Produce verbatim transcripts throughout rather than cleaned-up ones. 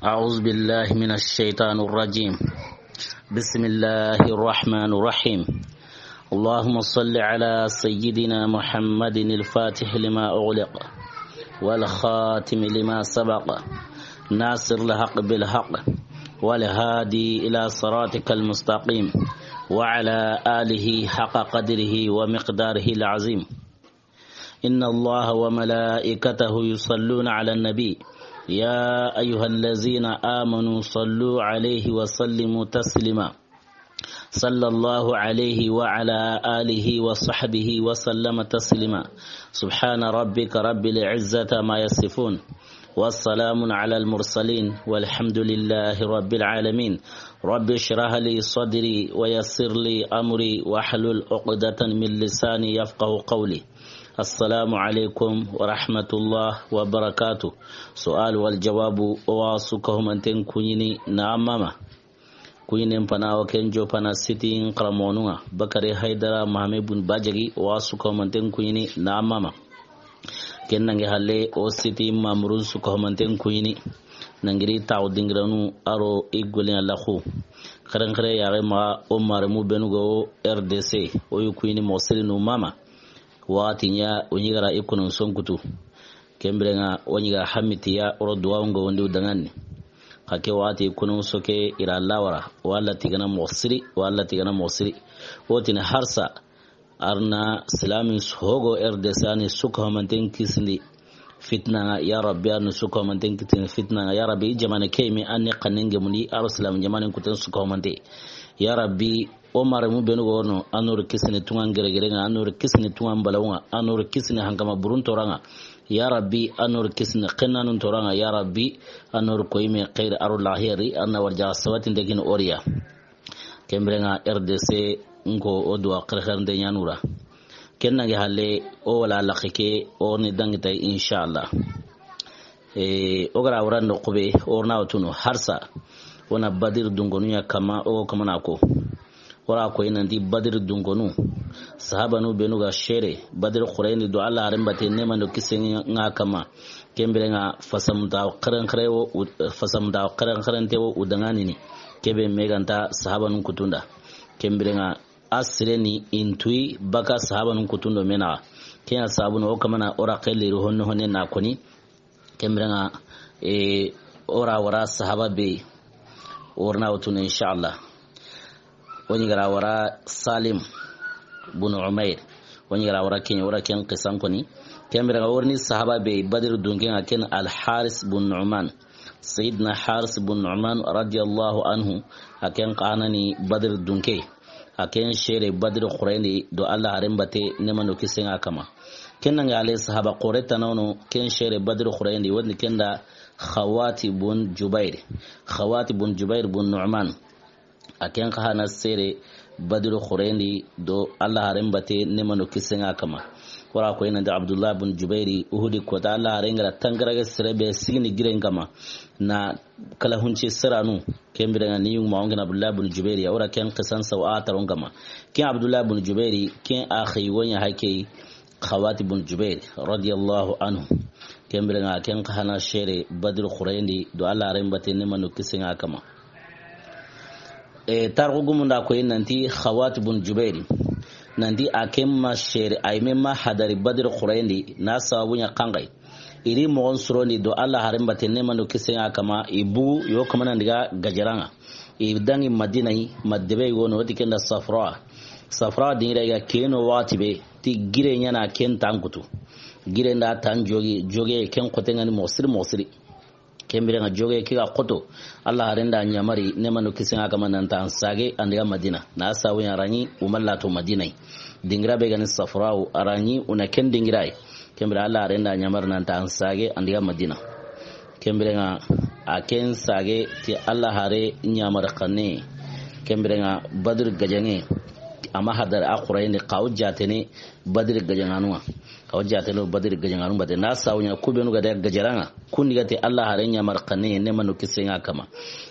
أعوذ بالله من الشيطان الرجيم. بسم الله الرحمن الرحيم. اللهم صل على سيدنا محمد الفاتح لما أغلق والخاتم لما سبق ناصر الحق بالحق والهادي إلى صراطك المستقيم وعلى آله حق قدره ومقداره العظيم. إن الله وملائكته يصلون على النبي، يا أيها الذين آمنوا صلوا عليه وسلموا تسليما. صلى الله عليه وعلى آله وصحبه وسلم تسليما. سبحان ربك رب العزة ما يصفون، وسلام على المرسلين، والحمد لله رب العالمين. رب اشرح لي صدري ويسر لي أمري واحلل عقدة من لساني يفقه قولي. السلام عليكم ورحمة الله وبركاته. سؤال والجواب. واسكهم أنتن كونيني نعم ماما. Kuɲinen pana, o ken jo pana sitin xaramoxonun ŋa, Bakari Haydara Mahame Bun Bajagi, o wa sukahumanten kuɲini na mama. Ken nange halle, o siti mamurun sukahumanten kuɲini. Nangiri taxu dingiranu, aro i golin a laxu. Xerenxere yaxe maxa, o maremu benu ga o R D C, o yi kuɲini moxo sirinu mama. Waxati ɲa, o ɲi gara i konon sonkutu. Ken biren ŋa, o ɲi gara hamitiya, o ro duwawun ga wondi u danŋanni. Xa ke waxati, kunu soke i ra lawara, walla tigana moxo siri, walla tigana moxo siri. O tini harsa, arna silamin hogo R D C ani sukahumanten kisindi fitna ŋa, ya Rabbi, arna sukahumanten kisindi fitna ŋa, ya Rabbi, i jamane ke me anni xannen gemundi, aro silamin jamanen kuten sukahumante. Ya Rabbi, o maremu benu ga wono, a nori kisini tunŋan geregere ŋa, a nori kisini tunŋan balawu ŋa, a nori kisini hankama burun toran ŋa. Ya Rabbi, a nori kisini xennanun toran ŋa. Ya Rabbi, a nori koyime xeyri aro laxiyari, a na warja sabatinte kini o riya. Ken biren ŋa R D C nko o duwa xerexerente ɲanura. Ken nange halle, o wala laxe ke, o ni dangitay, inshallah. E, o gara wara noqu be, o na wutunu harsa, o na Badiri dunkonu ɲa kama, o kama na ko. O ra ko i nanti Badiri dunkonu, sahabanu benu ga sere Badiri xurayindi do Alla haren bate, neema do kisiye ŋa kama. Ken biren ŋa fasamuta xerenxere wo, fasamuta xerenxerente wo u danŋanini. Kebe me ganta sahabanun kutunda. Ken biren ŋa a sireni intuyi baka sahabanun kutundo me naxa. Ken ya sabunu o kama na o ra xelli ru honne honne na koni. Ken biren ŋa, e, o ra wara sahaba be, o ra na wutunu, inshallah. O ɲi gara wara Salim bun Umayr. O ɲi gara wara ken, o ra ken xisan koni. Ken biren ŋa, o ri ni sahaba be, Badiri dunken ŋa, ken Al Haris bun Nu'man. Sayyidina Haris bun Nu'man radiyallahu anhu, a ken xa na ni Badiri dunke. A ken sere Badiri xurayindi do Alla haren bate, neema do kisiye ŋa kama. Ken nange ale sahaba xore tana wono, ken sere Badiri xurayindi, woni ken da Xawati bun Jubair. Xawati bun Jubair bun Nu'man. A ken xa na sere Badiri xurayindi do Alla haren bate, neema do kisiye ŋa kama. O ra ko i nanti Abdullah bun Jubairi, Uhudi kota Alla haren ga ra tangarage sere be sigini giren kama. Na kala hunce siranu, ken biren ŋa ni yungu ma o ŋa na Abdullah bun Jubairi ya, o ra ken xisan sawa a taron kama. Ken Abdullah bun Jubairi, ken a xeyi wo ɲa hake Xawati bun Jubairi, radiyallahu anhu. Ken biren ŋa ken xa na sere Badiri xurayindi do Alla haren bate, neema do kisiye ŋa kama. E, tarixu gumun da ko i nanti Xawati bun Jubairi, nanti a ken ma sere, a yi me ma hadari Badiri xurayindi, na sababu ɲa xanxayi. I ri moxon surondi do Alla haren bate, neema do kisiye ŋa kama, i bugu yo kama nan diga gajaran ŋa. I dangi Madina yi, ma debe yi wono, o ti ken da Safra. Safra dingira i ga keno waxati be, ti gire ɲa na ken tankutu. Gire nda tan jogi, joge ken xote ŋa ni moxo siri, moxo siri. Ken biren ŋa joge ke ga xoto, Alla haren da ɲamari, neema do kisiye ŋa kama, nan ta an sage, an diga Madina. Na sabu ɲa ra ɲi, u ma lato Madina yi. Dingira be ga ni Safra wo, a ra ɲi, u na ken dingira yi. Ken biren Alla haren da ɲamari nan ta an sage, an diga Madina. Ken biren ŋa a ken sage ti Alla hare ɲamari xanne. Ken biren ŋa Badiri gajaŋe, a ma hadari a xurayindi, xa o jaatene Badiri gajaŋanun ŋa. Xa o jaatene Badiri gajaŋanun bate. Na sabu ɲa ku benu ga da gajaran ŋa, kun di ga ti Alla hare ɲamari xanne, neema do kisiye ŋa kama.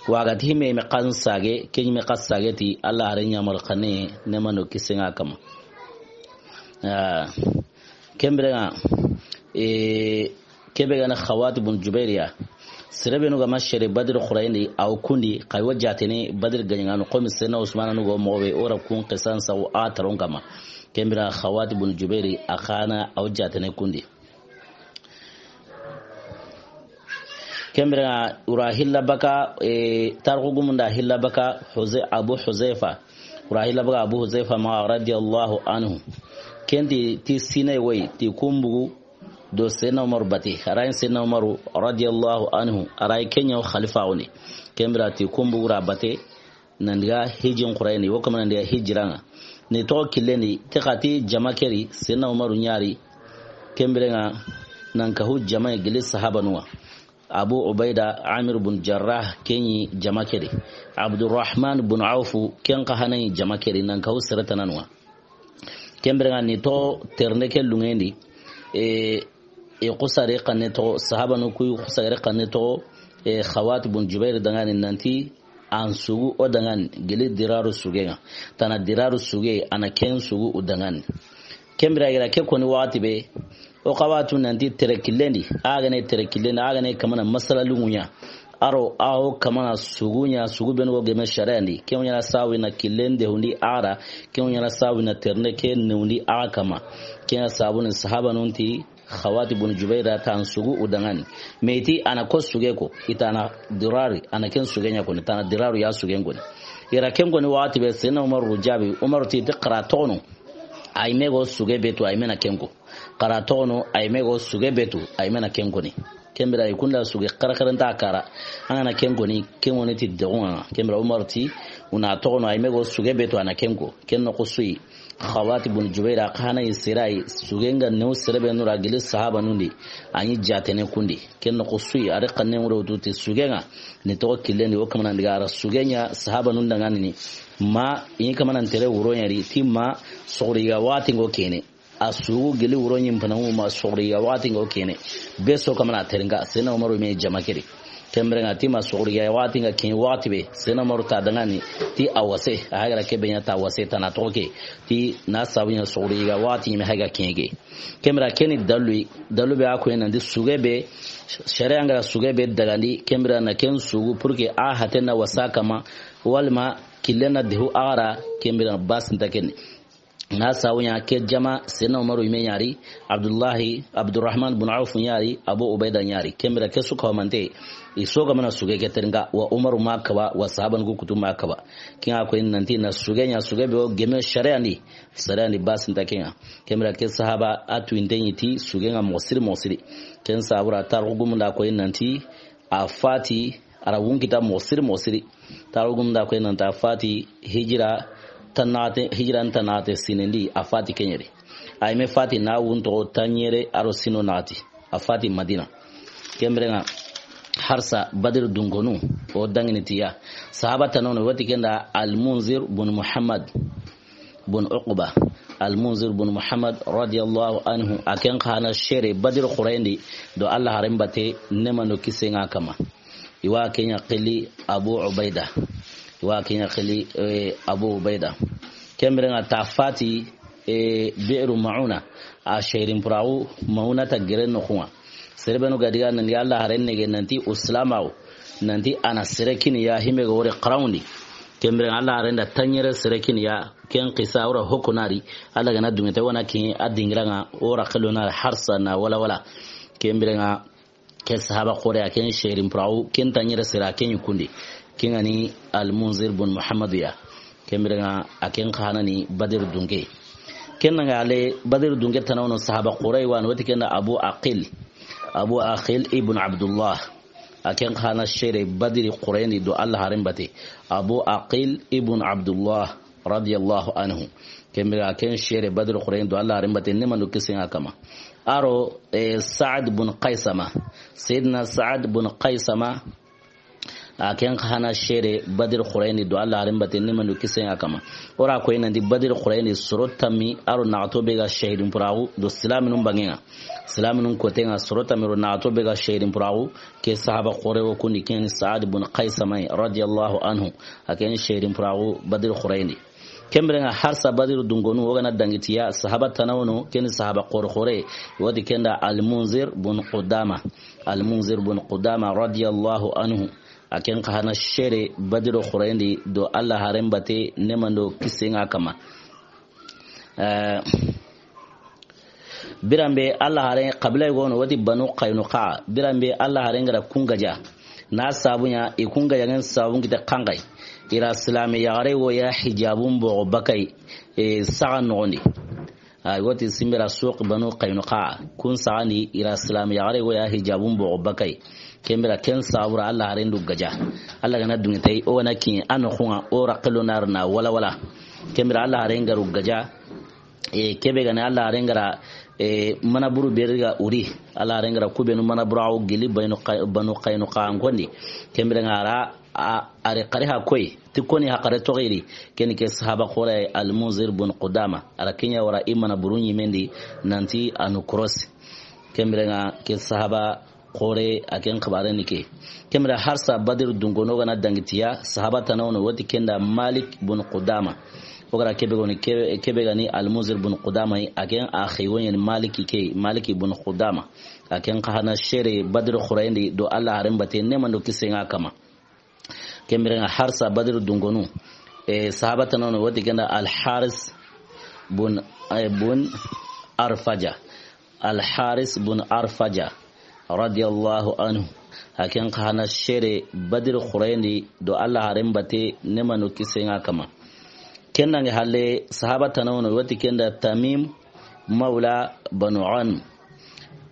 Wa ga ti hi me me xa sage, ken me xa sage ti Alla hare ɲamari xanne, neema do kisiye ŋa kama. Ah, ken biren ŋa, e, kebe ga na Xawati bun Jubairi ya. Sere be nu ga ma sere Badiri xooren di, a wo kundi, xa wo jaatene Badiri gaɲaŋaanu, xo mi Seydina Usmaana nu ga moxo be, o ra kun xisan saxu a taron kanma. Ken bire Xawaat bun Jubayri, a xa na a wo jaatene kundi. Ken bire ŋa, o ra hilla baka, e, taarixu gumun da hilla baka, Huze-, Abu Huzayfa. O ra hilla baka Abu Huzayfa maxa, radiyallahu anhu. Ken ti, ti siine woyi, ti kun bugu do Seydina Umaru bate. A ra ɲi Seydina Umaru, radiyallahu anhu, a ra ɲi ken ɲa xalifa wo ni. Ken bire ti kun bugu ra bate, nan daga hijjin xooren di, wo kanma nan daga hijira ŋa. Ni toxo killen di, ti xa ti jama ke ri, Seydina Umaru ɲa ri, ken bire ŋa, nan kahu jama yi gilli sahaabanu ŋa. Abu Ubayda, Amir bun Jarrah, ken ɲi jama ke di. Abdurrahman bun Awfu, ken xa xa na ɲi jama ke di, nan kahu sere tananu ŋa. Ken bire ŋa ni toxo terende ke luŋen di, e, e xusare xanne toxo, sahaabanu ku xusare xanne toxo, e, Xawaat bun Jubayri danŋa ni nanti, an sugu o danŋa ni, gilli Diraaru sugen ŋa. Tana Diraaru suge, a na ken sugu o danŋa ni. Ken bire a ga ra ke koni waxati be, o xa wa tu nanti tere killen di, a ga na tere killen di, a ga na kamana masala lunŋu ɲa. A ro a wo kamana sugu ɲa, sugu be nu ga geme sariyan di. Ken ɲa na sawi na killen de hundi a ra, ken ɲa na sawi na terende ke ne hundi a kanma. Ken ɲa sabu ni sahaabanun ti Xawaat bun Jubayra ta an sugu o danŋa ni. Me ti a na ko suge ko, i tana Diraari, a na ken suge ɲa ko ni, tana Diraaru ya sugen ko ni. I ra ken koni waxati be, Seydina Umaru jaabi, Umaru ti, ti xa ra toxo no. A yi me ga wo suge be tu, a yi me na ken ko. Xa ra toxo no, a yi me ga wo suge be tu, a yi me na ken koni. Ken bire i kunda suge xaraxaranta kara. An ga na ken koni, ken woni ti dexun ŋa. Ken bire Umaru ti, o na toxo no, a yi me ga wo suge be tu, a na ken ko. Ken noxo su yi, Xawaat bun Jubayra xa na yi sere yi, sugen ga ne wo sere be nu ra gilli sahaabanun di, a ɲi jaatene kundi. Ken noxo su yi, a ri xanne ŋuro tu ti sugen ŋa, ni toxo killen di, wo kamana nan daga a ra sugen ɲa sahaabanun danŋa ni, ma i kamana nan tere wuro ɲa ri, ti ma soxori ga waxati ŋo kene. A sugu gilli wuro ɲi mpana ŋu ma soxori ga waxati ŋo kene. Be so kamana terinka, Seydina Umaru me jama ke di. Ken bire ŋa ti ma soxori ga waxati ŋa ken waxati be, Seydina Umaru ta danŋa ni, ti a wase, a xa ga ra ke be ɲa ta wase, tana toxo ke, ti na sabu ɲa soxori ga waxati ɲi me xa ga ken ke. Ken bire ken ni dalu yi, dalu be a ko yi nanti suge be, sariya ga ra suge be dagandi, ken bire na ken sugu pour que a haten na wasa kanma, walima killen na dehu a xa ra, ken bire basi nta ken di. Na sabu ɲa ke jama, Seydina Umaru yi me ɲa ri, Abdullahi, Abdurrahman bun Awfu ɲa ri, Abu Ubayda ɲa ri. Ken bire ke su ka mante, i so ga mana suge ke terinka, wa Umaru ma kaba, wa sahaabanu ku kutu ma kaba. Ken ŋa ko yi nanti na suge ɲa, suge be wo geme sariyan di, sariyan di basi nta ken ŋa. Ken bire ke sahaaba a tu inte ɲi ti sugen ŋa moxo siri moxo siri. Ken sabu ra taarixu gumun da ko yi nanti a fati, a ra wun kita moxo siri moxo siri. Taarixu gumun da ko yi nanti a fati hijira tannaxate, hijira tannaxate siine ndi, a fati ken ɲa ri. A yi me fati na wun toxo tanɲere a ro siino naxati. A fati Madina. Ken bire ŋa harsa Badiri dunkonu, o danŋini ti ya. Sahaaba tana no, o ti ken da Al-Munzir bun Muhammad bun Uqba. Al-Munzir bun Muhammad radiyallahu anhu, a ken xa na sere Badiri xooren di do Alla haaren bate, neema do kisiye ŋa a kanma. I wa ken ɲa xili Abu Ubayda. I wa ken ɲa xili, eh, Abu Ubayda. Ken bire ŋa ta fati, eh, Bi'ru Ma'una. A sehirin puraxu Ma'una ta gere noxun ŋa. Sere be nu ga diga nanti Alla haaren nege nanti o silaame wo. Nanti a na sere kini ya hi me ga wori xaranŋundi. Ken bire ŋa Alla haaren da tanɲere sere kini ya. Ken xisa o ra hoko na ri. Alla ga na duŋe ta wa na kin a dingira ŋa o ra xelo na harsa na wala wala. Ken bire ŋa Ke sahaaba xoore, a ken sehirin puraxu, ken tanɲere sere, a ken ɲi kundi. Ken ŋa ni Al-Munzir bun Muhammadu ya. Ken bire ŋa, a ken xa na ni Badiri dunke. Ken ŋa ale Badiri dunke tana wono sahaaba xoore wa ni, o ti ken da Abu Aqil. Abu Aqil ibn Abdullah. A ken xa na sere Badiri xooren di do Alla haaren bate. Abu Aqil ibn Abdullah. Radiyallahu anhu. Ken bire a ken sere Badiri xooren do Alla haaren bate, neema do kisiye ŋa a kanma. A ro, eh, Sa'ad bun Qaysama. Sayyidina Sa'ad bun Qaysama, a ken xa na sere Badiri xooren di do Alla haaren bate, neema do kisiye ŋa a kanma. O ra ko yi nanti Badiri xooren di soro tammi, a ro naxato be ga sehirin puraxu do silaaminun banŋen ŋa. Silaaminun koten ŋa soro tammi ro naxato be ga sehirin puraxu, ke sahaaba xoore wo kundi ken ni Sa'ad bun Qaysama, radiyallahu anhu. A ken sehirin puraxu Badiri xooren di. Ken biren ŋa harsa Badri dungonu, o ga na dangi ti ya sahaba tana wono, ken ni sahaba xoore xoore, i wa ti ken da Al-Munzir bun Qudama. Al-Munzir bun Qudama radiyallahu anhu. A ken xa na sere Badri xooren di do Alla haaren batte, neema do kisiye ŋa a kanma. Eh, biran be Alla haaren, xabila yogo no, o ti Banu Qaynuqa. Biran be Alla haaren ga da kun gaja, na sabu ɲa, i kun gajaŋen sabun kita xanxayi. I ra silaame yaxare wo ya hijabun bogu bakka yi, e, saxa noxon di. Ay, o ti sinbera suuqi Banu Qaynuqa. Kun saxan di, i ra silaame yaxare wo ya hijabun bogu bakka yi. Ken bire ken sabu ra Alla haaren du gaja. Alla ga na duŋe ti a yi, o ga na kiɲe a noxon ŋa, o ra xelo na ri na wala wala. Ken bire Alla haaren ga ru gaja. E, ke be ga ni Alla haaren ga ra, e, mana buru be ri ga wuri. Alla haaren ga ra ku be nu mana buru a wo gili Banu Qay-, Banu Qaynuqa n kondi. Ken bire ŋa ra a, a ri xari ha koyi. Ti koni ha xare toxo yi ri. Ken ni ke sahaba xoore Al-Munzir bun Qudama. A ra ken ɲa wara i mana buru ɲimen di nanti a nu korosi. Ken bire ŋa ke sahaba xoore, a ken xibaare ni ke. Ken bire harsa Badri dungonu, o ga na dangi ti ya sahaba tana wono, o ti ken da Malik bun Qudama. O ga ra ke be goni, ke, ke be ga ni Al-Munzir bun Qudama yi, a ken a xeyi wo ɲa ni Maliki ke, Maliki bun Qudama. A ken xa na sere Badri xooren di do Alla haaren batte, neema do kisiye ŋa a kanma. Ken bire ŋa harsa Badri dungonu, e, sahaba tana wono, o ti ken da Al-Haris bun, e, bun Arfaja. Al-Haris bun Arfaja radiyallahu anhu. A ken xa na sere Badri xooren di do Alla haaren batte, neema do kisiye ŋa a kanma. Ken nange halle sahaba tana wono, o ti ken da Tamim mawla Banu Ghanim.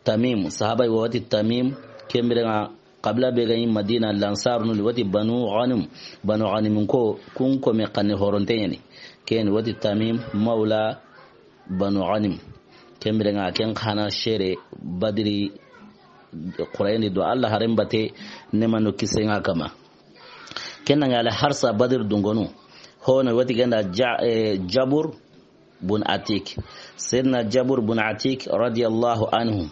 Tamim, sahaba yi wo ti Tamim, ken bire ŋa xabila be ga ɲi Madina, Lansarunu, o ti Banu Ghanim. Banu Ghanim ko, kun ko me xanne horonte ɲa ni. Ken o ti Tamim mawla Banu Ghanim. Ken bire ŋa ken xa na sere Badri xooren di do Alla haaren batte, neema do kisiye ŋa a kanma. Ken nange halle harsa Badri dungonu, hono o ti ken da Ja-, e, Jabur bun Atik. Sayyidina Jabur bun Atik radiyallahu anhu.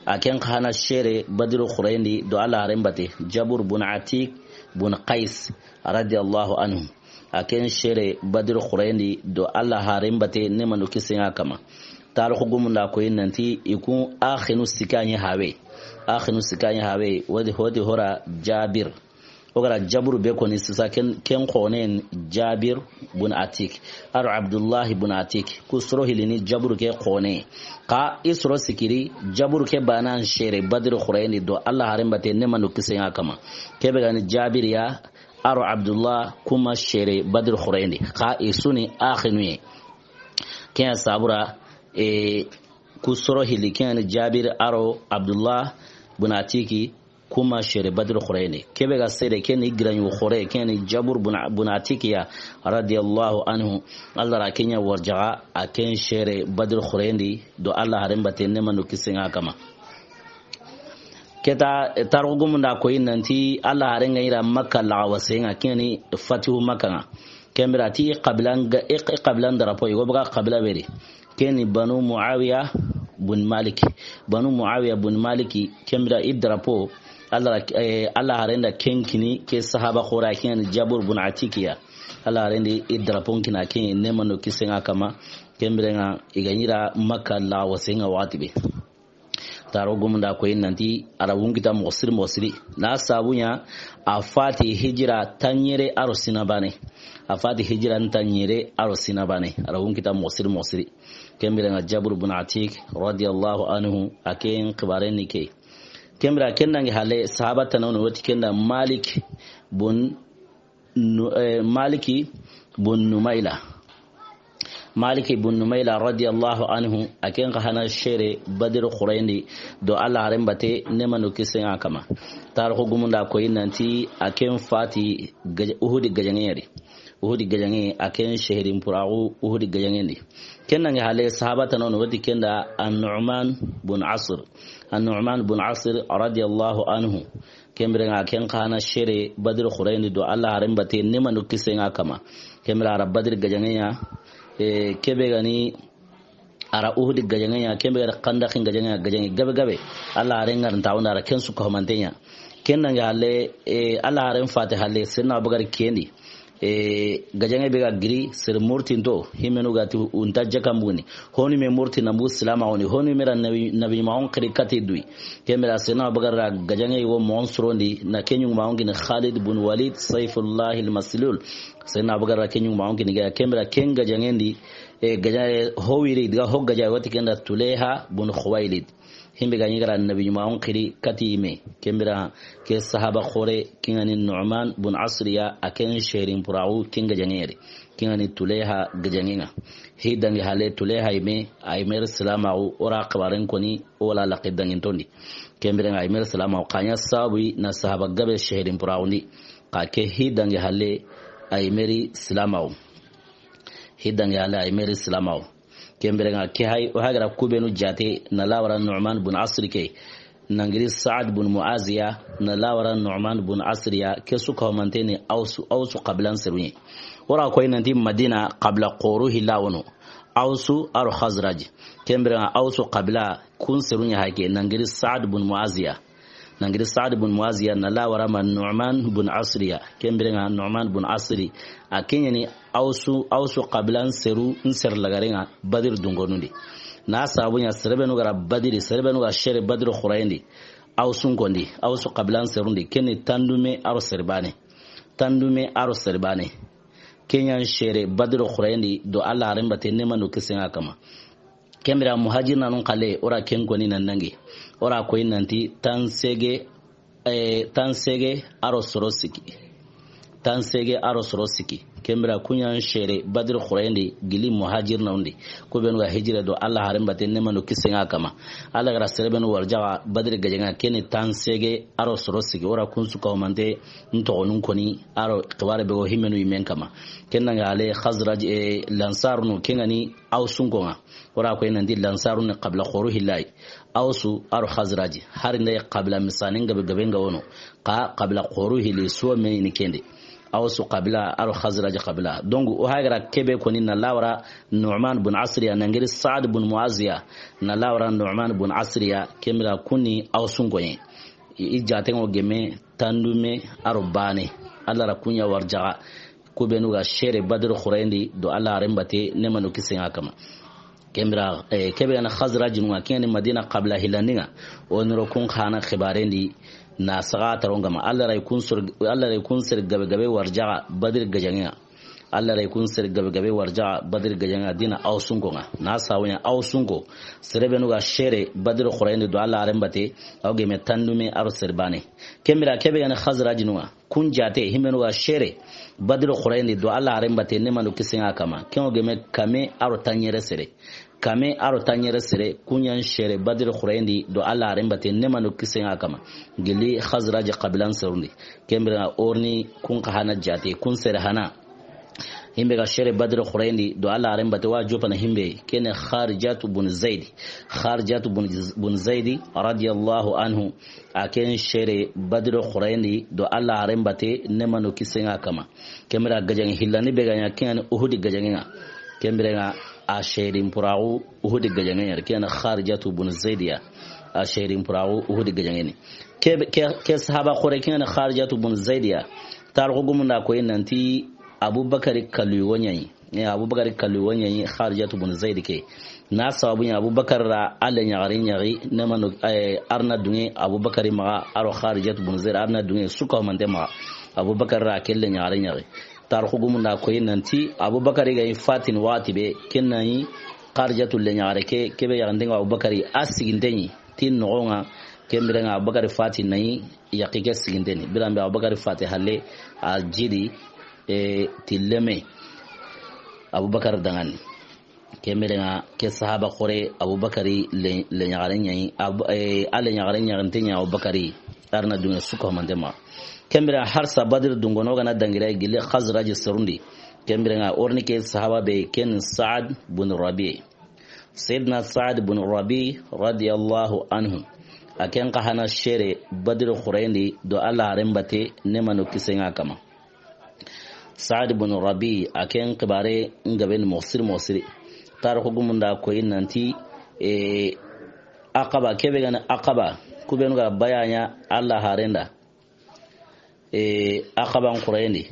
A ken xa na sere Badri xooren di do Alla haaren batte. Jabur bun Atik bun Qais radiyallahu anhu. A ken sere Badri xooren di do Alla haaren batte, neema do kisiye ŋa a kanma. Taarixu gumun da a koyi nanti i kun axinu sikka ɲa hawe. Axinu sikka ɲa hawe, o ti, o ti hora Jabir. O ga ra Jaburu be koni sisa, ken, ken xoonen Jabir bun Atik. A do Abdullahi bun Atik. Ku soro hilini Jaburu ke xoone. Xa i soro sikki ri, Jaburu ke baane an sere Badri xooren di do Alla haaren batte, neema do kisiye ŋa a kanma. Ke be ga ni Jabir ya, a do Abdullah, ku ma sere Badri xooren di. Xa i su ni axinu ye. Ken ya sabu ra, e, ku soro hili, ken ni Jabir a do Abdullah bun Atiki, ku ma sere Badri xooren di. Ke be ga sere, ken ni giraɲu xoore, ken ni Jabur bun, bun Atiki ya, radiyallahu anhu. Alla ra ken ɲa warjaxa, a ken sere Badri xooren di do Alla haaren batte, neema do kisiye ŋa a kanma. Ke ta, e, taarixu gumun da a koyi nanti Alla haaren ga ɲi ra Makka laxawasen ŋa, ken ni fatihu Makka ŋa. Ken bire a ti i xabilan ga, i, i xabilan drapeau, i go baga xabila be ri. Ken ni Banu Muawiya bun Maliki. Banu Muawiya bun Maliki, ken bire i drapeau, Alla ra, e, Alla haaren da ken kini ke sahaba xoore, ken ni Jabur bun Atiki ya. Alla haaren da i drapeau kini a, ken neema do kisiye ŋa a kanma. Ken bire ŋa i ga ɲi ra Makka laxawasen ŋa waxati be. Taarixu gumun da a koyi nanti a ra wun kita moxo siri, moxo siri. Na sabu ɲa, a fati hijira tanɲere a do siina baane. A fati hijira tanɲere a do siina baane. A ra wun kita moxo siri, moxo siri. Ken bire ŋa Jabir bun Atik radiyallahu anhu, a ken xibaare ni ke. Ken bire ken nange halle sahaba tana wono, o ti ken da Malik bun Nu-, eh, Maliki bun Numaila. Maliki bun Numaila radiyallahu anhu, a ken xa na sere Badri xooren di do Alla haaren batte, neema do kisiye ŋa a kanma. Taarixu gumun da a koyi nanti a ken fati gaja-, Uhudi gajaŋen ŋa ri. Uhudi gajaŋen, a ken seherin puraxu Uhudi gajaŋen di. Ken nange halle sahaba tana wono, o ti ken da An-Nu'man bun Asir. An-Nu'man bun Asir radiyallahu anhu. Ken bire ŋa ken xa na sere Badri xooren di do Alla haaren batte, neema do kisiye ŋa a kanma. Ken bire a ra Badri gajaŋen ŋa, e, ke be ga ni a ra Uhudi gajaŋen ŋa, ken be ga ra Xandaqi gajaŋen ŋa, gajaŋe gabe gabe. Alla haaren ŋa ri nta wonda a ra ken su ka humanten ŋa. Ken nange halle, e, Alla haaren fati halle, Seydina Abubakar ken di. E, gajaŋe be ga giri, sere murtinto, himmenu ga ti unta jaka mbuguni. Honu me murti na mbugu silamaxu ni, honu me ra nabi, nabi ɲumaxun xiri kati duyi. Ken bire Seydina Abubakar ra gajaŋe yogo moxon sirondi, na ken ɲumaxun kini Khalid bun Walid, Sayfullahi al-Maslul. Seydina Abubakar ra ken ɲumaxun kini ga, ken bire ken gajaŋen di, e, gajaŋe ho wiri, diga ho gajaŋe wati ken da Tuleha bun Khuwailid. Himbe ga ɲi gara nabi ɲumaxun xiri kati yime. Ken bire ke sahaba xoore, ken ga ni Nu'man bun Asriya, a ken serin puraxu, ken gajaŋe yere. Ken ga ni Tuleha gajaŋen ŋa. Hi dangi hale Tuleha yime, a yime ri silamaxu, o ra xibaren koni, o wala laqi dangintondi. Ken bire ŋa a yime ri silamaxu, xa ɲa sabu na sahaba gabe serin puraxundi. Xa ke hi dangi hale a yime ri silamaxu. Hi dangi hale a yime ri silamaxu. Ken bire ŋa ke hay, o hagara kubenu jate na lawara Nu'man bun Asri ke. Nangiri Sa'ad bun Mu'aziya, na lawara Nu'man bun Asriya, ke su kawmante ni Awsu, Awsu qabilan serunye. O ra koy nanti Madina qabila xoru hilawono. Awsu aro Khazraj. Ken bire ŋa Awsu qabila kun serunye hake, nangiri Sa'ad bun Mu'aziya. Nangiri Sa'ad bun Mu'aziya na lawara ma Nu'man bun Asriya. Ken bire ŋa Nu'man bun Asri. A ken ɲa ni Awsu, Awsu qabilan seru n ser lagare ŋa Badri dungonundi. Na sabu ɲa serebenu gara Badri, serebenu ga sere Badri xurayendi. Awsun kondi, Awsu qabilan serundi. Ken ni tandume aro serbane. Tandume aro serbane. Ken ɲa n sere Badri xurayendi do Alla haren bate, nemando kisen ŋa kama. Ken bire muhajirnanun xale, o ra ken koni nan nangi. O ra koy nanti tansege, eh, tansege aro soro siki. Tansege aro soro siki. Ken bire ku ɲa n sere Badri xurayendi gili muhajirnanun di. Kubenu ga hijira do Alla haren bate, nemando kisen ŋa kama. Alla gara serebenu warjaxa Badri gajaŋe ŋa, ken ni tansege aro soro siki. O ra kun su kawmante n toxonun koni, aro xibare be go himmenu yimen kama. Ken ŋa ale Khazraj, eh, Lansarunu, ken ga ni Awsun ko ŋa. O ra koy nanti Lansarun ni qabila xoru hilayi. Awsu aro Khazraji. Hari nda qabila misanin gabe gabe ŋa wono. Xa qabila xoru hili suwa me ni kende. Awsu qabila aro Khazraji qabila. Donc, o hagara kebe koni na lawara Nu'man bun Asriya, nangiri Sa'ad bun Mu'aziya, na lawara Nu'man bun Asriya, ken bire kun ni Awsun ko ɲe. I, i jaten ŋo geme tandume aro bane. Alla ra ku ɲa warjaxa. Kubenu ga sere Badri xurayendi do Alla haren bate, nemando kisen ŋa kama. Ken bire, eh, kebe ga na Khazrajinu ŋa, ken ɲa ni Madina qabila hilandi ŋa. O niro kun xa na xibarendi na saxa taron kama. Alla ra kun sor, Alla ra kun ser gabe gabe warjaxa Badri gajaŋe ŋa. Alla ra kun ser gabe gabe warjaxa Badri gajaŋe ŋa, dina Awsun ko ŋa. Na sabu ɲa Awsun ko. Serebenu ga sere Badri xurayendi do Alla haren bate, aw geme tandume aro serbane. Ken bire kebe ga na Khazrajinu ŋa. Kun jate, himmenu ga sere Badri xurayendi do Alla haren bate, nemando kisen ŋa kama. Ken ŋo geme kame aro tanɲere sere. Kame aro tanɲere sere, ku ɲa n sere Badri xurayendi do Alla haren bate, nemando kisen ŋa kama. Gili Khazraji qabilan serundi. Ken bire ŋa o ri ni kun xa hana jate, kun sere hana. Himbe ga sere Badri xurayendi do Alla haren bate wa jopana himbe. Ken ni Kharijatu bun Zaidi. Kharijatu bun, bun Zaidi radiyallahu anhu. A ken sere Badri xurayendi do Alla haren bate, nemando kisen ŋa kama. Ken bire gajaŋe hilandi be ga ɲa, ken ɲa ni Uhudi gajaŋe ŋa. Ken bire ŋa a serin puraxu Uhudi gajaŋe ɲa, ken ɲa ni Kharijatu bun Zaidiya. A serin puraxu Uhudi gajaŋe ni. Ke, ke, ke sahaba xoore ken ɲa ni Kharijatu bun Zaidiya. Tarixu gumun da koy nanti Abubakari kallu wo ɲa yi. E, Abubakari kallu wo ɲa yi Kharijatu bun Zaidi ke. Na sabu ɲa Abubakar ra a leɲaxare ɲaxi, nemando, eh, a ri na dunŋe Abubakari maxa, aro Kharijatu bun Zaidi a ri na dunŋe su kawmante maxa. Abubakar ra a ke leɲaxare ɲaxi. Tarixu gumun da koy nanti Abubakari ga yi fatini waxati be, ken na yi Kharijatu leɲaxare ke, kebe yaxanten ŋa Abubakari a siginten ɲi ti noxon ŋa, ken bire ŋa Abubakari fati na yi yaxi ke siginten ni. Biranbe Abubakari fati halle a jidi, eh, ti leme Abubakar danŋa ni. Ken bire ŋa ke sahaba xoore Abubakari le, leɲaxare ɲa yi, Abu, eh, a leɲaxare ɲaxinte ɲa Abubakari, a ri na dunŋe su kawmante maxa. Ken bire harsa Badri dungono ga na dangira gili Khazraji serundi. Ken bire ŋa o ri ni ke sahaba be ken Sa'ad bun Rabi. Sayyidina Sa'ad bun Rabi radiyallahu anhu. A ken xa hana sere Badri xurayendi do Alla haren bate, nemando kisen ŋa kama. Sa'ad bun Rabi, a ken xibare n gabe ni moxo siri moxo siri. Tarixu gumun da koy nanti, eh, Aqaba, kebe ga ni Aqaba, kubenu ga baya ɲa Alla haren da. Eh, Aqaban xurayendi.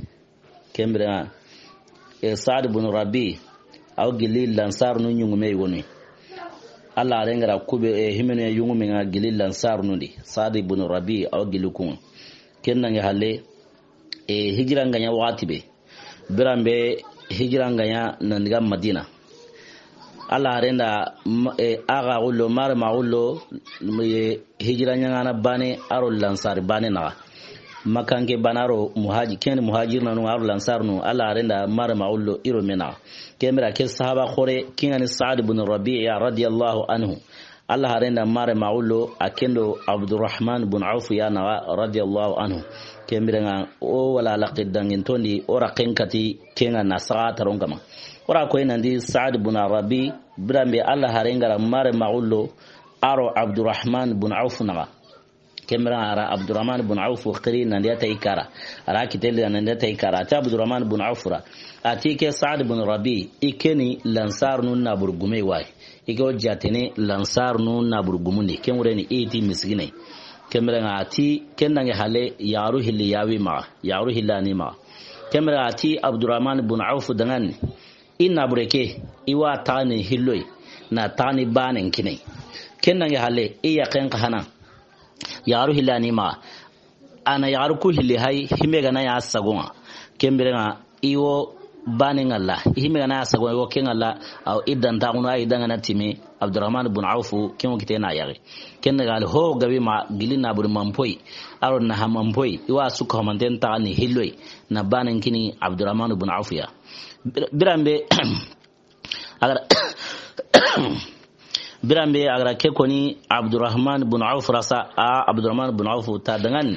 Ken biren ŋa, e, Saad bun Rabi, a wo gilli Lansarunu ɲuŋume yogoni. Alla haaren ga ra kube, e, himenu ya yungume ŋa gilli Lansarunu di. Saad bun Rabi, a wo gilli kun ŋa. Ken nange halle, e, hijira ga ɲa waxati be. Biran be hijira ga ɲa nan daga Madina. Alla haaren da, m-, e, a ga xullo, mare ma xullo, e, hijira ɲaŋana baane, a ro Lansari baane naxa. Makkanke baane a ro muhaji-, ken ni muhajirina nu ŋa, a ro Lansarunu, Alla haaren da mare ma xullo i ro me naxa. Ken biren ke sahaba xoore, ken ŋa ni Saad bun Rabi'a radiyallahu anhu. Alla haaren da mare ma xullo, a ken do Abdurrahman bun Awfu ya naxa, radiyallahu anhu. Ken biren ŋa, o wala laqi dangintondi, o ra ken kati, ken ŋa na saxa taron kama. O ra koyi nan ti Saad bun Rabi, biran be Alla haaren ga ra mare ma xullo, a ro Abdurrahman bun Awfu naxa. Ken biren ŋa a ra Abdurrahman bun Awfu xiri nan ti a ta i kara. A ra kitelli nan ti a ta i kara. A ti Abdurrahman bun Awfu ra. A ti ke Saad bun Rabi, i ke ni Lansarunu naaburu gume wa yi. I ke wo jaatene Lansarunu naaburu gumun di. Ken wure ni i ti misigine. Ken biren ŋa a ti ken nange halle yaxaru hilli ya wi maxa. Yaxaru hilli ya ni maxa. Ken biren ŋa a ti Abdurrahman bun Awfu danŋa ni. I naabure ke, i wa taxani hilloyi, na taxani baanen kini. Ken nange halle, i yaqen xa hana. Yaxaru hilli ya ni maxa. A na yaxaru ku hilli hayi, himbe ga na ya sagon ŋa. Ken biren ŋa, i wo baanen ŋa la. I himbe ga na ya sagon ŋa, i wo ken ŋa la, a wo i dantaxunu, a yi danŋana time, Abdurrahman bun Awfu, ken wo kite na yaxi. Ken daga halle ho gabe ma gilli naabure manpoyi, a ro naha manpoyi, i wa su ka homanten taxani hilloyi, na baanen kini Abdurrahman bun Awfu ya. Bir-, biran be, a ga ra, biran be a ga ra ke koni Abdurrahman bun Awfu ra sa, a Abdurrahman bun Awfu ta danŋa ni,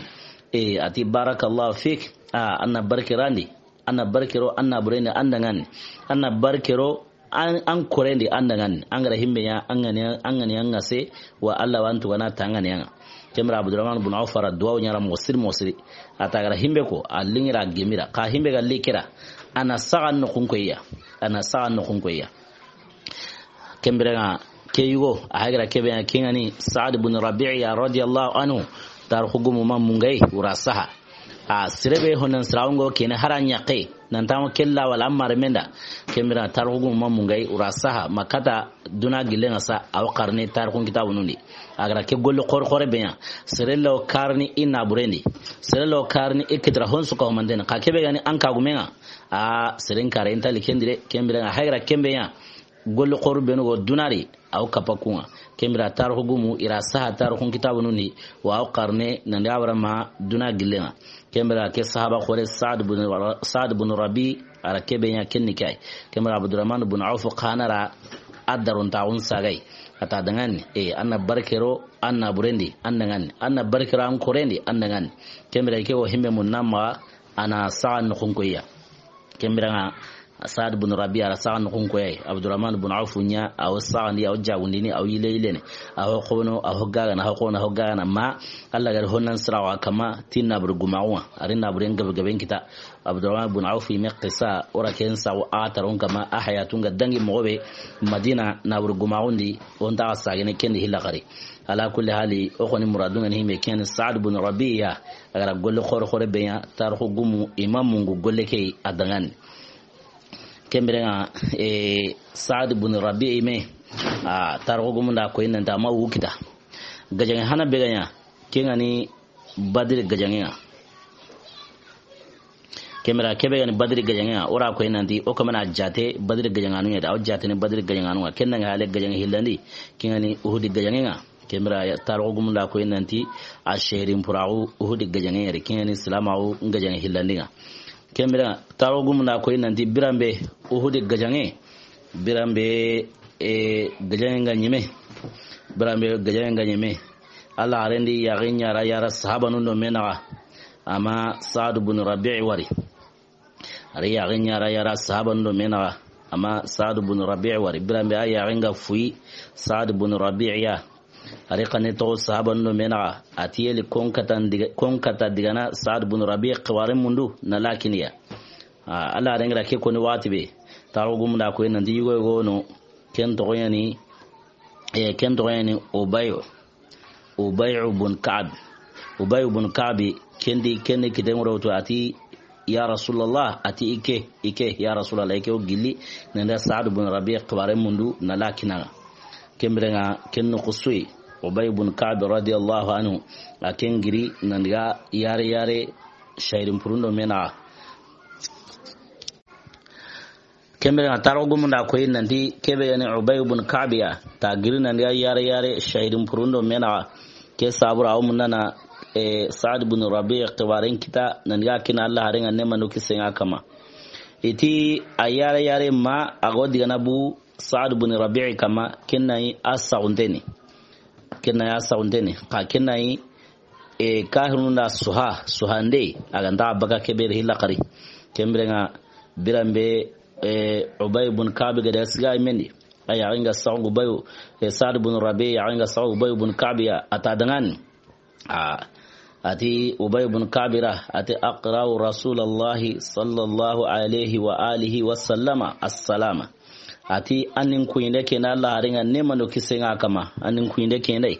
e, a ti barakallahu fik, a, an na barke ra ndi, an na barke ro, an naabure ndi, an danŋa ni, an na barke ro, an, an kore ndi, an danŋa ni, an ga ra himbe ya, an ga ni, an ga ni, an ga se, wa Alla wa an tugana ta an ga ni an ŋa. Ken biren Abdurrahman bun Awfu ra duwawu ɲa ra moxo siri moxo siri. A ta ga ra himbe ko, a liŋi ra gemi ra. Xa himbe ga li ke ra, a na saxa noxun koyi ya. A na saxa noxun koyi ya. Ken biren ŋa ke yugo, a hayi ga ra ke be ya ken ŋa ni Saad bun Rabi'a radiyallahu anhu. Tarixu gumu ma mungayi, o ra saha. A sere be honan sirawo ŋo kene hara ɲaxe. Nan ta ŋo kella wala a mare me nda. Ken biren tarixu gumu ma mungayi, o ra saha, ma kata duna gillen ŋa sa, a wo xarne tarixun kitaabunun di. A ga ra ke golle xoore xoore be ya. Sere la wo karni i naaburen di. Sere la wo karni i kitara hon su ka homanten. Xa ke be ga ni an kagumen ŋa. A seren kare inta li ken di de, ken biren ŋa hayi ga ra ken be ya. Golle xoore benu go duna di. A wo kapa kun ŋa. Ken biren tarixu gumu, i ra saha tarixun kitaabunun di, wa a wo xarne, nan daga a wara ma duna gillen ŋa. Ken biren ke sahaba xoore Saad bun, Saad bun Rabi, a ra ke be ya ken ni ke yi. Ken biren Abdurrahman bun Awfu xa na ra a darontaxun saga yi. A ta danŋa ni, e, an na barke ro, an naaburen di, an danŋa ni. An na barke ro, an koren di, an danŋa ni. Ken biren ke wo himbe mun na maxa, a na saxa noxun koyi ya. Ken biren ŋa Saad bun Rabi a ra saxa noxun koyi ya yi. Abdurrahman bun Awfu ɲa, a wo saxandi, a wo jaagundini, a wo yille yillene. A wo xobono, a wo gagana, a wo xobono, a wo gagana. Ma Alla ga ri honan sirawo a kama, ti naabure gumaxu ŋa. A ri naaburen gabe gaben kita. Abdurrahman bun Awfu i me xisa, o ra ken saxu a taron kama, a hayatun ga dangi moxo be Madina naabure gumaxun di, o nta xa sagene ken di hilla xari. Ala kulli hali, o xoni muradun ŋa ni himbe ken Saad bun Rabi ya. A ga ra golle xoore xoore be ya, tarixu gumu i ma mungu golle ke a danŋa ni. Ken biren ŋa, e, Saad bun Rabi'a me, a, tarixu gumun da koyi nan ti a ma wu kita. Gajaŋe hana be ga ɲa, ken ŋa ni Badiri gajaŋen ŋa. Ken biren ke be ga ni Badiri gajaŋen ŋa, o ra koyi nan ti, o kama na jaate Badiri gajaŋaanun ŋa, a wo jaatene Badiri gajaŋaanun ŋa. Ken nange halle gajaŋe hillandi, ken ŋa ni Uhudi gajaŋen ŋa. Ken biren tarixu gumun da koyi nan ti, a seherin puraxu Uhudi gajaŋen ŋa, ken ŋa ni silaamaxu gajaŋe hillandi ŋa. Ken biren tarixu gumun da koyi nan ti biran be Uhudi gajaŋe, biran be, e, gajaŋen ga ɲeme, biran be gajaŋen ga ɲeme. Alla haaren di yaaxen ɲa ra ya ra sahabanun do me naxa. Amma Saad bun Rabi'i wari. A ri yaaxen ɲa ra ya ra sahabanun do me naxa. Amma Saad bun Rabi'i wari. Biran be a yaaxen ga fuyi Saad bun Rabi'i ya. A ri xanne toxo sahabanun do me naxa. A ti yeli kon kata diga-, kon kata digana Saad bun Rabi'i xibaare mundu na laakini ya. A, Alla haaren ga ra ke koni waxati be. Tarixu gumun da koyi nan ti yugo yugo no. Ken toxo ya ni, e, ken toxo ya ni Ubayu. Ubayu bun Ka'ab. Ubayu bun Ka'abi, ken di, ken di kiten ŋa ro to a ti, ya Rasulallah, a ti i ke, i ke, ya Rasulallah, i ke o gilli, nan da Saad bun Rabi xibaare mundu, na la kinaŋa. Ken biren ŋa, ken noxu su yi, Ubay bun Ka'b radiyallahu anhu, a ken giri, nan daga yare yare, shahidin purundo me naxa. Ken biren ŋa, taarixu gumun da a koyi nanti ke be yani Ubay bun Ka'b ya, ta giri nan daga yare yare, shahidin purundo me naxa. Ke sabu ra o munana, e, Saad bun Rabi xibaaren kita, nan daga kina Alla haaren ŋa, neema do kisiye ŋa a kanma. I ti a yare yare ma, a ga digana bu Saad bun Rabi kanma, ken na yi a saxunte ni. Ken na yi a saxunte ni. Xa ken na yi, e, kaahirunu nda suha, suhande, a ga nta baka ke be ri hilla xari. Ken biren ŋa, biran be, e, Ubay bun Ka'b ga da siga mendi. A yaxen ga saxu Ubay, e, Saad bun Rabi, yaxen ga saxu Ubay bun Ka'b ya, a ta dangani. A, a ti Ubay bun Ka'b ra, a ti: "Aqra'u Rasulallahi sallallahu alayhi wa alihi wa sallama assalama." A ti: "An ni n kuyinde ke na Alla haaren ŋa, neema do kisiye ŋa a kanma. An ni n kuyinde ke ndey.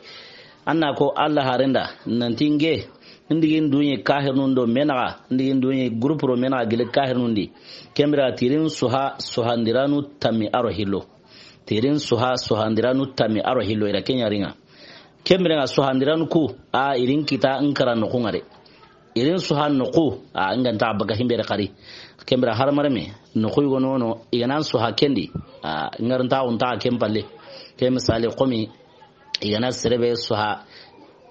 An na ko Alla haaren da, nanti n ke, n digi n duɲe kaahirunun do me naxa, n digi n duɲe groupe ro me naxa gili kaahirunun di. Ken biren ŋa ti ri n suha, suhandiranu tammi a ro hillo. Ti ri n suha, suhandiranu tammi a ro hillo, i ra ken ɲa ri ŋa. Ken biren ŋa suhandiranu ku, a i ri n kita n kara noxun ŋa de. I ri n suha noxu, a n ga nta baka himbe de xari. Ken biren ŋa hadamarenme, noxu yogo no no, i ga na n suha ken di, a, n ga ri nta, o nta ken palle. Ke misali, komi i ga na sere be suha,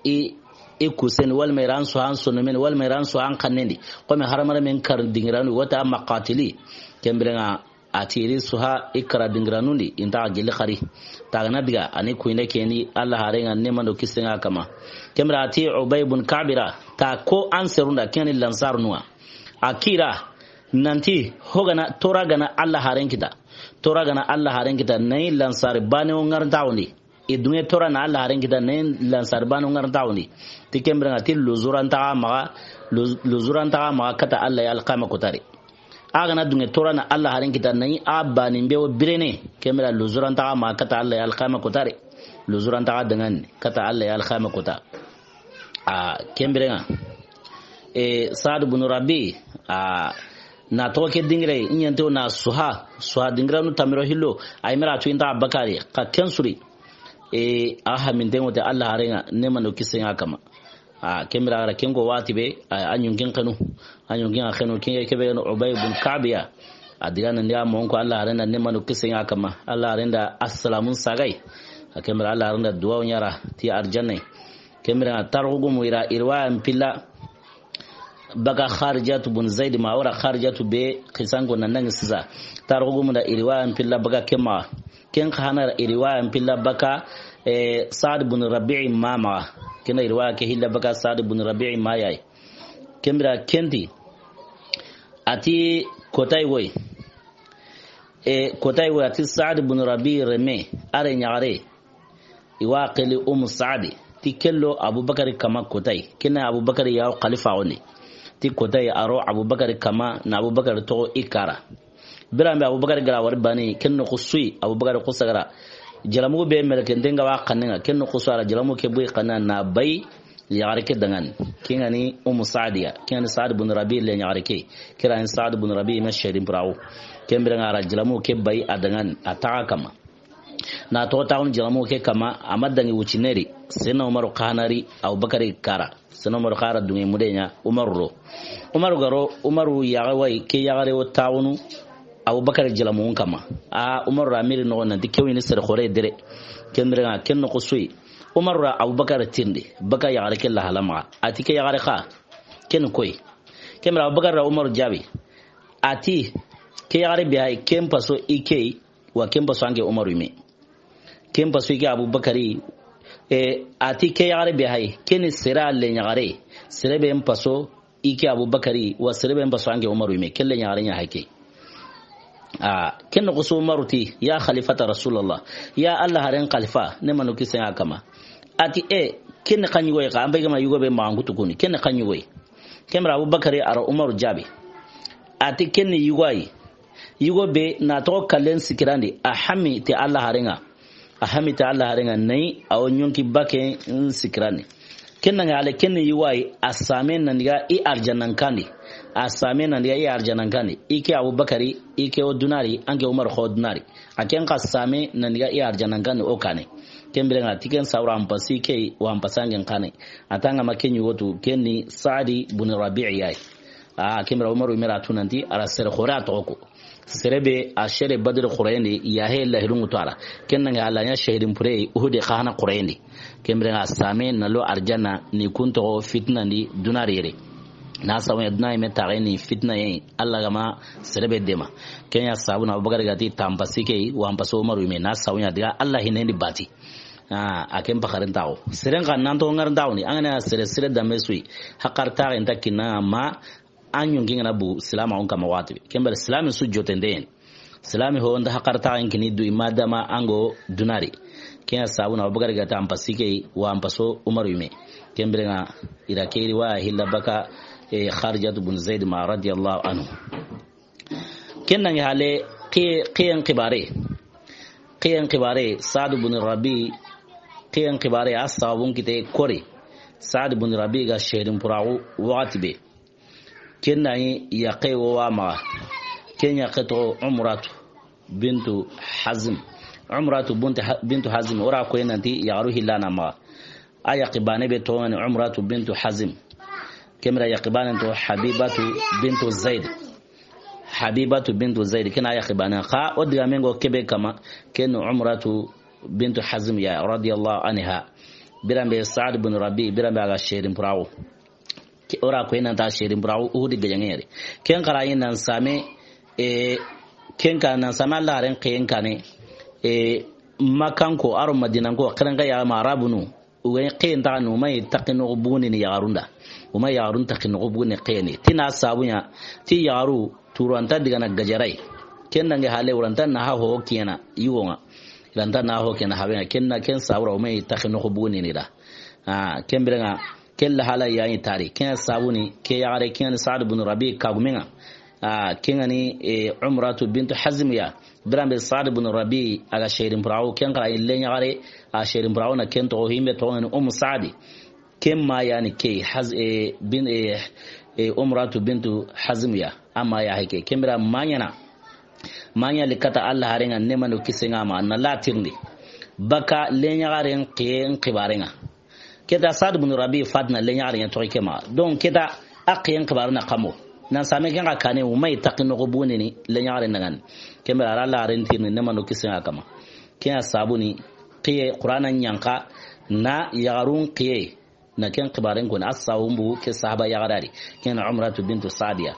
i, i kusen, walla ma i ra n suha n sonomen, walla ma i ra n suha n xannen di. Komi hadamarenme n kara dingiranu, wata maqatili. Ken biren ŋa, a ti ri n suha i kara dingiranun di, i nta gili xari. Ta ga na diga, an ni kuyinde ke ni Alla haaren ŋa, neema do kisiye ŋa a kanma. Ken biren ŋa a ti Ubay bun Ka'b ra, ta ko an serun da, ken ni Lansarunu ŋa. A kira, nanti, ho ga na, toora ga na Alla haaren kita. Toora ga na Alla haaren kita, na yi Lansari baane o ŋarintaxun di. I duŋe toora na Alla haaren kita, na yi Lansari baane o ŋarintaxun di. Ti ken biren ŋa ti luzurantaxa maxa, luz-, luzurantaxa maxa kata Alla ya alqiyama koota de. A ga na duŋe toora na Alla haaren kita, na yi a baane be o birene, ken biren ŋa luzurantaxa maxa kata Alla ya alqiyama koota de. Luzurantaxa dangani kata Alla ya alqiyama koota. A, ken biren ŋa, e, Saad bun Rabi, a, na toxo ke dingire, i ɲantewo na suha, suha dingiranu tammi ro hillo, a yi mera tu i nta bakari, xa ken suri. E, a haminten ŋo te Alla haaren ŋa, neema do kisiye ŋa a kanma. A, ken biren ŋa a ra ken ko waxati be, a, a ɲonkin xenu, a ɲonkin a xenu, ken ke be no Ubay bun Ka'b ya. A diga nan diga mo ko Alla haaren da, neema do kisiye ŋa a kanma. Alla haaren da assalamun saga yi. A ken biren ŋa Alla haaren da duwawu ɲa a ra ti arjanne. Ken biren ŋa taarixu gumu i ra, i riwaya n pilla baka Xarijatu bun Zayd ma, o ra Xarijatu be xisan ko nan dangi sisa. Taarixu gumu da i riwaya n pilla baka ke maxa. Ken xa na i riwaya n pilla baka, e, Saad bun Rabi'i ma maxa. Ken na i riwaya ke hilla baka Saad bun Rabi'i ma ya yi. Ken biren ŋa ken ti, a ti koota yi woyi. E, koota yi woyi, a ti Saad bun Rabi renme, a renyaxare. I wa a xili Umu Saadi. Ti ken ro Abubakari kanma koota yi. Ken na Abubakari ya o xalifa o ni. Ti koota yi a ro Abubakari kanma, na Abubakari toxo i kara. Biran be Abubakari ga ra wari baane, ken noxu su yi, Abubakari xo sagara. Jalamu be melekenten ga wa xannen ŋa, ken noxu su a ra jalamu ke boyi xannen ŋa, na bayi yaxare ke dangani. Ken ŋa ni Umu Saadi ya, ken ŋa ni Saad bun Rabi renyaxare ke. Ke ra ni Saad bun Rabi ma shahidin pirawo. Ken biren ŋa a ra jalamu ke bayi a dangani, a taxa kanma. Na toxo taxunu jalamu ke kanma, a ma dangi wuccinne ri. Senna Umaru xa na ri Abubakari kara. Senna Umaru xa ra duŋe mude ɲa Umaru ro. Umaru ga ro, Umaru yaxa wa yi, ke yaxare wo taxunu Abubakari jalamun kanma. A, Umaru ra miri noxo nanti ke wo ni sere xoore dere. Ken biren ŋa ken noxu su yi. Umaru ra Abubakari tirindi baka yaxare ke lahala maxa. A ti ke yaxare xa, ken koyi. Ken biren ŋa Abubakari ra Umaru jaabi. A ti ke yaxare be hay, ken paso i ke yi, wa ken paso an ke Umaru yi me. Ken paso i ke Abubakari, e, a ti ke yaxare be hay, ken ni sere a renyaxare, sere be n paso i ke Abubakari, wa sere be n paso an ke Umaru yi me, ken renyaxare ɲa hay ke. A, ken noxu su Umaru ti, ya khalifata Rasulallah, ya Alla haaren xalifa, neema do kisiye ŋa a kanma. A ti, e, ken ni xa ɲi woyi xa, an bayi ga ma yugo be maxa n kutu kuni, ken ni xa ɲi woyi. Ken biren ŋa Abubakari a ra Umaru jaabi. A ti ken ni yugo yi. Yugo be na toxo kallen sikirandi, a hami ti Alla haaren ŋa. A hami ti Alla haaren ŋa na yi a wo ɲonki baken sikirandi. Ken na ŋa ale ken ni yiwayi, a same nan diga i arjanan kandi. A same nan diga i arjanan kandi. I ke Abubakari, i ke o dunari, an ke Umar xo dunari. A ken xa same nan diga i arjanan kandi o kane. Ken bire ŋa ti ken sawra ampasi ke wa ampasangen kane. A ta ŋa ma ken yugo tu, ken ni Saadi bun Rabi'i yayi. A ken bire Umaru mera tunanti, a ra sere xore a toxo ko. Sere be a sere Badri xoreyindi, yahe lahidun ŋutu a ra. Ken na ŋa a la ɲa shahidin pure Uhudi xa hana xoreyindi. Ken bire ŋa same na lo arjanna ni kun toxo fitina ndi dunari yere. Na sabu ɲa duna yime taxe ni fitina ye, Alla ga ma sere be dema. Ken ya sabu na Abubakar ga ti tampasi ke, wa ampaso Umaru yime, na sabu ɲa diga Alla hinendi bati. A, a ken paxarin taxo. Seren xa nan toxo ŋarin taxo ni, an ga na sere, sere dame suyi. Haxar taxe nta kinna ma, an yonki ŋa na bu silama on kama waxati be. Ken bire silami su jotenden. Silami ho nda haxar taxen kini du i ma dama an go dunari. Ken ya sabu na Abubakar ga ta ampasi ke, wa ampaso Umaru yime. Ken bire ŋa i ra ke riwaya hilla baka, e, Xarijatu bun Zaid ma radiyallahu anhu. Ken na ŋa hale xiye-, xiyen xibare. Xiyen xibare, Saadu bun Rabi, xiyen xibare, a sababun kite kori. Saadu bun Rabi ga shahidin puraxu waxati be. Ken na yi yaqe wo wa maxa. Ken yaqe to Umratu bintu Hazm. Umratu bintu Ha-, bintu Hazm, o ra ko nanti yaxaru hillana maxa. A yaqi bane be toxo ŋa ni Umratu bintu Hazm. Ken bire yaqi bane to Habibatu bintu Zaid. Habibatu bintu Zaid, ken a yaqi bane. Xa o digamen go kebe kama, ken Umratu bintu Hazm ya, radiyallahu anha. Biranbe Saad bin Rabi, biranbe a ga shahidin puraxu. Ke-, o ra ko nanti a shahidin puraxu Uhudi gajaŋe yere. Ken xara yi nan same, e, ken ka nan same Alla haren xiyen kane, e, Makanko, a ro Madinanko, xiren xa ya ma Arabunu, u ga xiyen taxanu, u ma yi taxi noxo buguni ni yaxarun da. U ma yaxarun taxi noxo buguni xiyen ni. Ti na sabu ɲa, ti yaxaru, turu anta diga na gajarai. Ken dange hale, wuranta na ha ho kiyana, yugo ŋa. Wuranta na ha ho kiyana, habe ŋa. Ken na, ken sabura, u ma yi taxi noxo buguni ni da. A, ken bire ŋa, ken la hala ya yi tari. Ken sabu ni, ke yaxare, ken ni Saad bin Rabi kagume ŋa. A, ken ŋa ni, e, Umratu bintu Hazm ya. Biranbe Saad bin Rabi, a ga shahidin puraxu, ken xara yi le ɲaxare, a shahidin puraxu na ken toxo, himbe toxo ni Umu Saadi. Ken ma ya ni ke, Haz-, e, bin, e, e, Umratu bintu Hazm ya. A ma ya heke. Ken bire ma ɲa na. Ma ɲa li kata Alla haren ŋa, ne mano kisen ŋa ma, na la tirindi. Baka le ɲaxaren xiyen xibaren ŋa. Keta Saad bin Rabi fatina le ɲaxare ɲa toxi ke ma. Donc keta a xiyen xibaru na kamo. Nan same ken xa kane, u ma yi taxi noxo buguni ni le ɲaxare na ŋa ni. Ken bire a ra la haren tirindi ne mano kisen ŋa kama. Ken ya sabu ni xiye Qur'ana ɲanka na yaxarun xiye. Na ken xibaren ko ni a sawumbu ke sahaba yaxare di. Ken Umratu bintu Saadiya.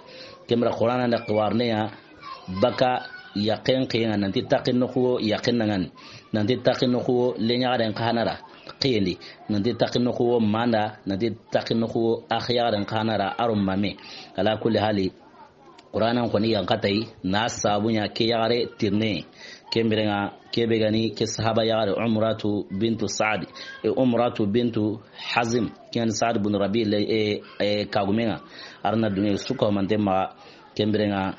Ken bire Qur'ana na xiwarne ya baka yaqen xiyen ŋa nanti taxi noxo wo yaqen na ŋa ni. Nanti taxi noxo wo le ɲaxaren xa hana ra xiyen di. Nanti taxi noxo wo ma nda, nanti taxi noxo wo a yaxaren xa hana ra a ro mame. Ala kulli hali, Qur'anan xoni yan katayi, na sabu ɲa ke yaxare tirine. Ken bire ŋa, ke be ga ni ke sahaba yaxare Umratu bintu Saad, e, Umratu bintu Hazm, ken Saad bin Rabi le, e, e, kagume ŋa. A ra na dunge su ko mante ma, ken bire ŋa,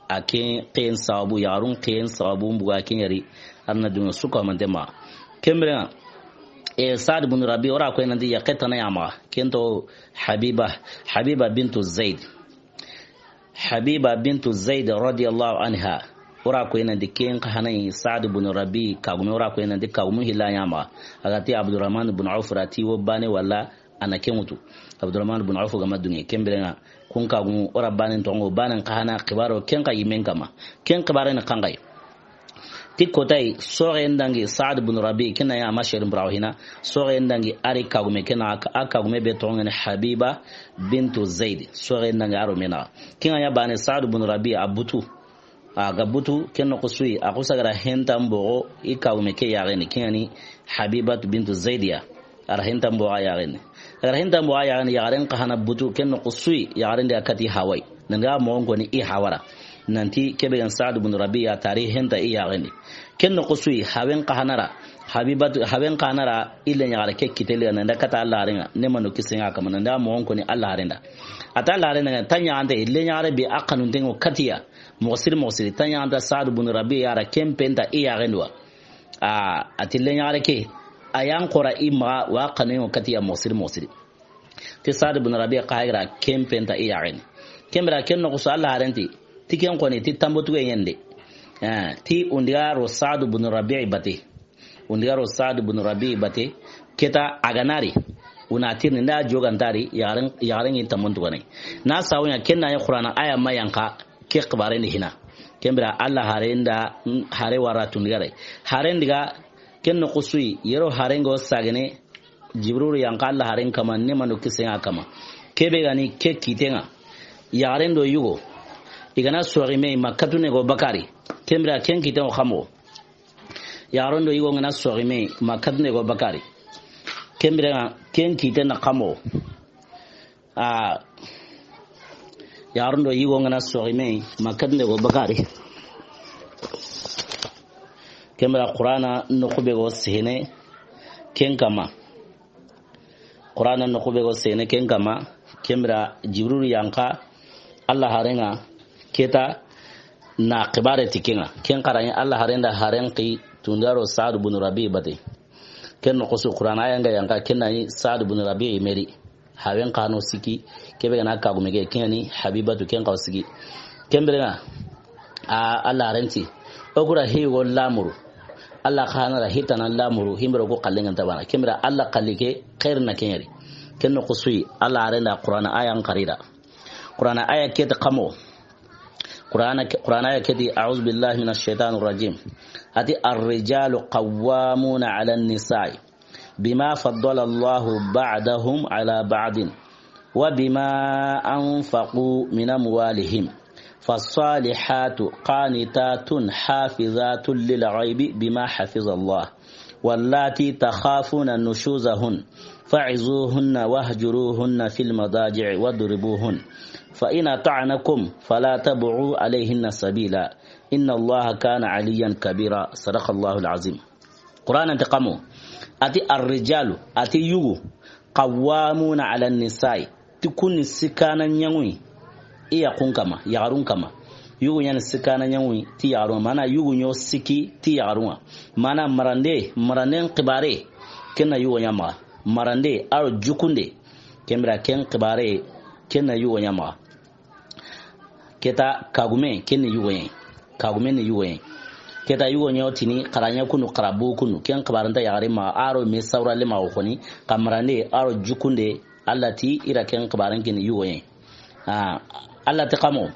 a ken xiyen sababu, yaxarun xiyen sababu mbuga ken yari, a ra na dunge su ko mante ma. Ken bire ŋa, e, Saad bin Rabi, o ra ko nanti yaqe tana ya ma, ken to Habiba, Habiba bintu Zaid. Habiba bintu Zaid radiyallahu anha. O ra ko nanti ken xa hana yi Saad bin Rabi kagume, o ra ko nanti kagume hilla ya ma. A ga ti Abdurrahman bin Auf ra ti wo bane wala a na ken wutu. Abdurrahman bin Auf ga ma dunge, ken bire ŋa, kun kagumu, o ra banen toxo, banen xa hana xibaro, ken xa yimen kama. Ken xibaren ni xanxayi. Ti kotayi, soxen dangi Saad bin Rabi, ken na ya ma shahidin puraxu hina, soxen dangi a ri kagume, ken na a kagume be toxo ŋa ni Habiba bintu Zaid, soxen dangi a ro me na. Ken ŋa ya bane Saad bin Rabi a butu, a ga butu, ken noxo suyi, a xusa gara henta mboxo, i kagume ke yaxen ni, ken ŋa ni Habibatu bintu Zaid ya. A ra henta mboxo a yaxen ni. A ra henta mboxo a yaxen ni, yaxaren xa hana butu, ken noxo suyi, yaxaren di a kati hawai. Nan ga moxon ko ni i hawara. Nanti ke be ga ni Saad bin Rabi ya tari henta i yaxen ni. Ken noxo suyi, hawen xa hana ra. Habibatu, hawen xa hana ra, i le ɲaxare ke kiteli, nan da kata Alla haren ŋa, ne mano kisen ŋa kama, nan da moxon ko ni Alla haren da. A ta Alla haren da, ta ɲaxante, i le ɲaxare bi a xanunten ŋo katiya. Moxo siri, moxo siri, ta ɲaxanta Saad bin Rabi ya ra ken penta i yaxen di wa. A, a ti le ɲaxare ke, a yan xora i maxa wa xanuyen ŋo katiya moxo siri, moxo siri. Ti Saad bin Rabi xa ga ra ken penta i yaxen. Ken bira ken noxo su Alla haren ti, ti ken xoni ti tambotuge ɲende. Eh, ti o ndi ga ro Saad bin Rabi bate. O ndi ga ro Saad bin Rabi bate. Keta a ga na ri, o na tirindi nda jogantari yaxaren, yaxaren ŋi tambontugane. Na sawu ɲa ken na yi Qur'ana aya ma yanqa ke xibaren di hina. Ken bira Alla haren da, hare wara tundi ga ri. Haren di ga ken noxo su yi, yero haren ŋo sagene, Jibril yanqa Alla haren kama, ne manu kisen ŋa kama. Kebe ga ni ke kiten ŋa, yaxaren do yugo, i ga na soxi me, i ma katune go bakari. Ken bira ken kiten ŋa xa mo. Yaxaren do yugo ga na soxi me, i ma katune go bakari. Ken bira ken kiten ŋa xa mo. A, yaxaren do yugo ga na soxi me, i ma katune go bakari. Ken bira Qur'ana noxu be go sehene ken kama. Qur'ana noxu be go sehene ken kama. Ken bira Jibril yanqa Alla haren ŋa keta na xibare ti ken ŋa. Ken xara ɲi Alla haren da haren xi tundi ga ro Saad bin Rabi bate. Ken noxo su Qur'ana aya ŋa yanqa ken na yi Saad bin Rabi meri. Hawen xa no siki, kebe ga na kagume ke, ken ni Habibatu ken xa wo siki. Ken bira ŋa, a, Alla haren ti, o ku ra hi go lamuru. Alla xa na ra hitana lamuru, himbiro go xallen ŋa nta bana. Ken bira Alla xalli ke, xeeri na ken ɲeri. Ken noxo su yi, Alla haren da Qur'ana aya n xarira. Qur'ana aya keti xa mo. Qur'ana, Qur'ana aya keti, أعوذ بالله من الشيطان الرجيم. A ti, الرجال قوامون على النساء بما فضل الله بعضهم على بعض وبما أنفقوا من أموالهم فالصالحات قانتات حافظات للغيب بما حفظ الله واللاتي تخافون نشوزهن فعظوهن واهجروهن في المضاجع واضربوهن فإن أطعنكم فلا تبغوا عليهن سبيلا إن الله كان عليا كبيرا. صدق الله العظيم. Qur'ana ti xa mo. A ti الرجال, a ti yugu, قوامون على النساء, ti ku ni sikana ɲaŋuyi i yaxun kama, yaxarun kama. Yugu ɲa ni sikana ɲaŋuyi ti yaxarun ŋa, mana yugu ɲa wo siki ti yaxarun ŋa. Mana marande, maranden xibare, ken na yugo ɲa maxa. Marande, a ro jukunde, ken bira ken xibare, ken na yugo ɲa maxa. Keta kagume, ken ni yugoye. Kagume ni yugoye. Keta yugo ɲa wo tini, xara ɲa kunu, xara bu kunu. Ken xibaranta yaxare ma, a ro me sawra le ma wo xoni, xa marande, a ro jukunde, Alla ti i ra ken xibaren kini yugoye. A, Alla ti xa mo.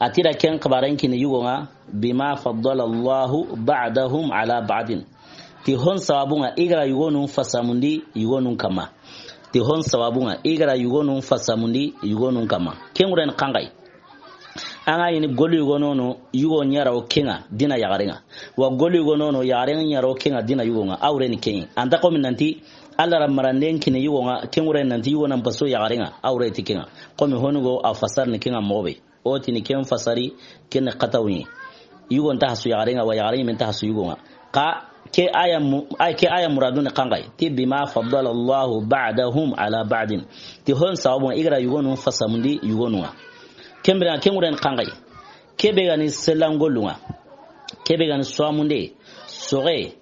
A ti ra ken xibaren kini yugo ŋa, بما فضل الله بعضهم على بعض. Ti hon sababun ŋa i ga ra yugonun fasamundi yugonun kama. Ti hon sababun ŋa i ga ra yugonun fasamundi yugonun kama. Ken ŋuren xanxayi. An ga ɲi ni golu yugo nono, yugo ɲa ra wo ken ŋa dina yaxaren ŋa. Wa golu yugo nono, yaxaren ɲa ra wo ken ŋa dina yugo ŋa. A wure ni ken ŋa. An ta xo mi nanti Alla ra maranden kini yugo ŋa, ken ŋuren nanti yugo nan paso yaxaren ŋa. A wure ti ken ŋa. Xo mi honu go a fasar ni ken ŋa moxo be. O tini ken fasari, ken ni xatawuɲe. Yugo nta hasu yaxaren ŋa, wa yaxaren ɲi me nta hasu yugo ŋa. Xa ke aya mu-, ay, ke aya muradu ni xanxayi. Ti بما فضل الله بعضهم على بعض. Ti hon sababun ŋa i ga ra yugonun fasamundi yugonun ŋa. Ken bira ken ŋuren xanxayi. Kebe ga ni selangolun ŋa. Kebe ga ni somunde. Soxe.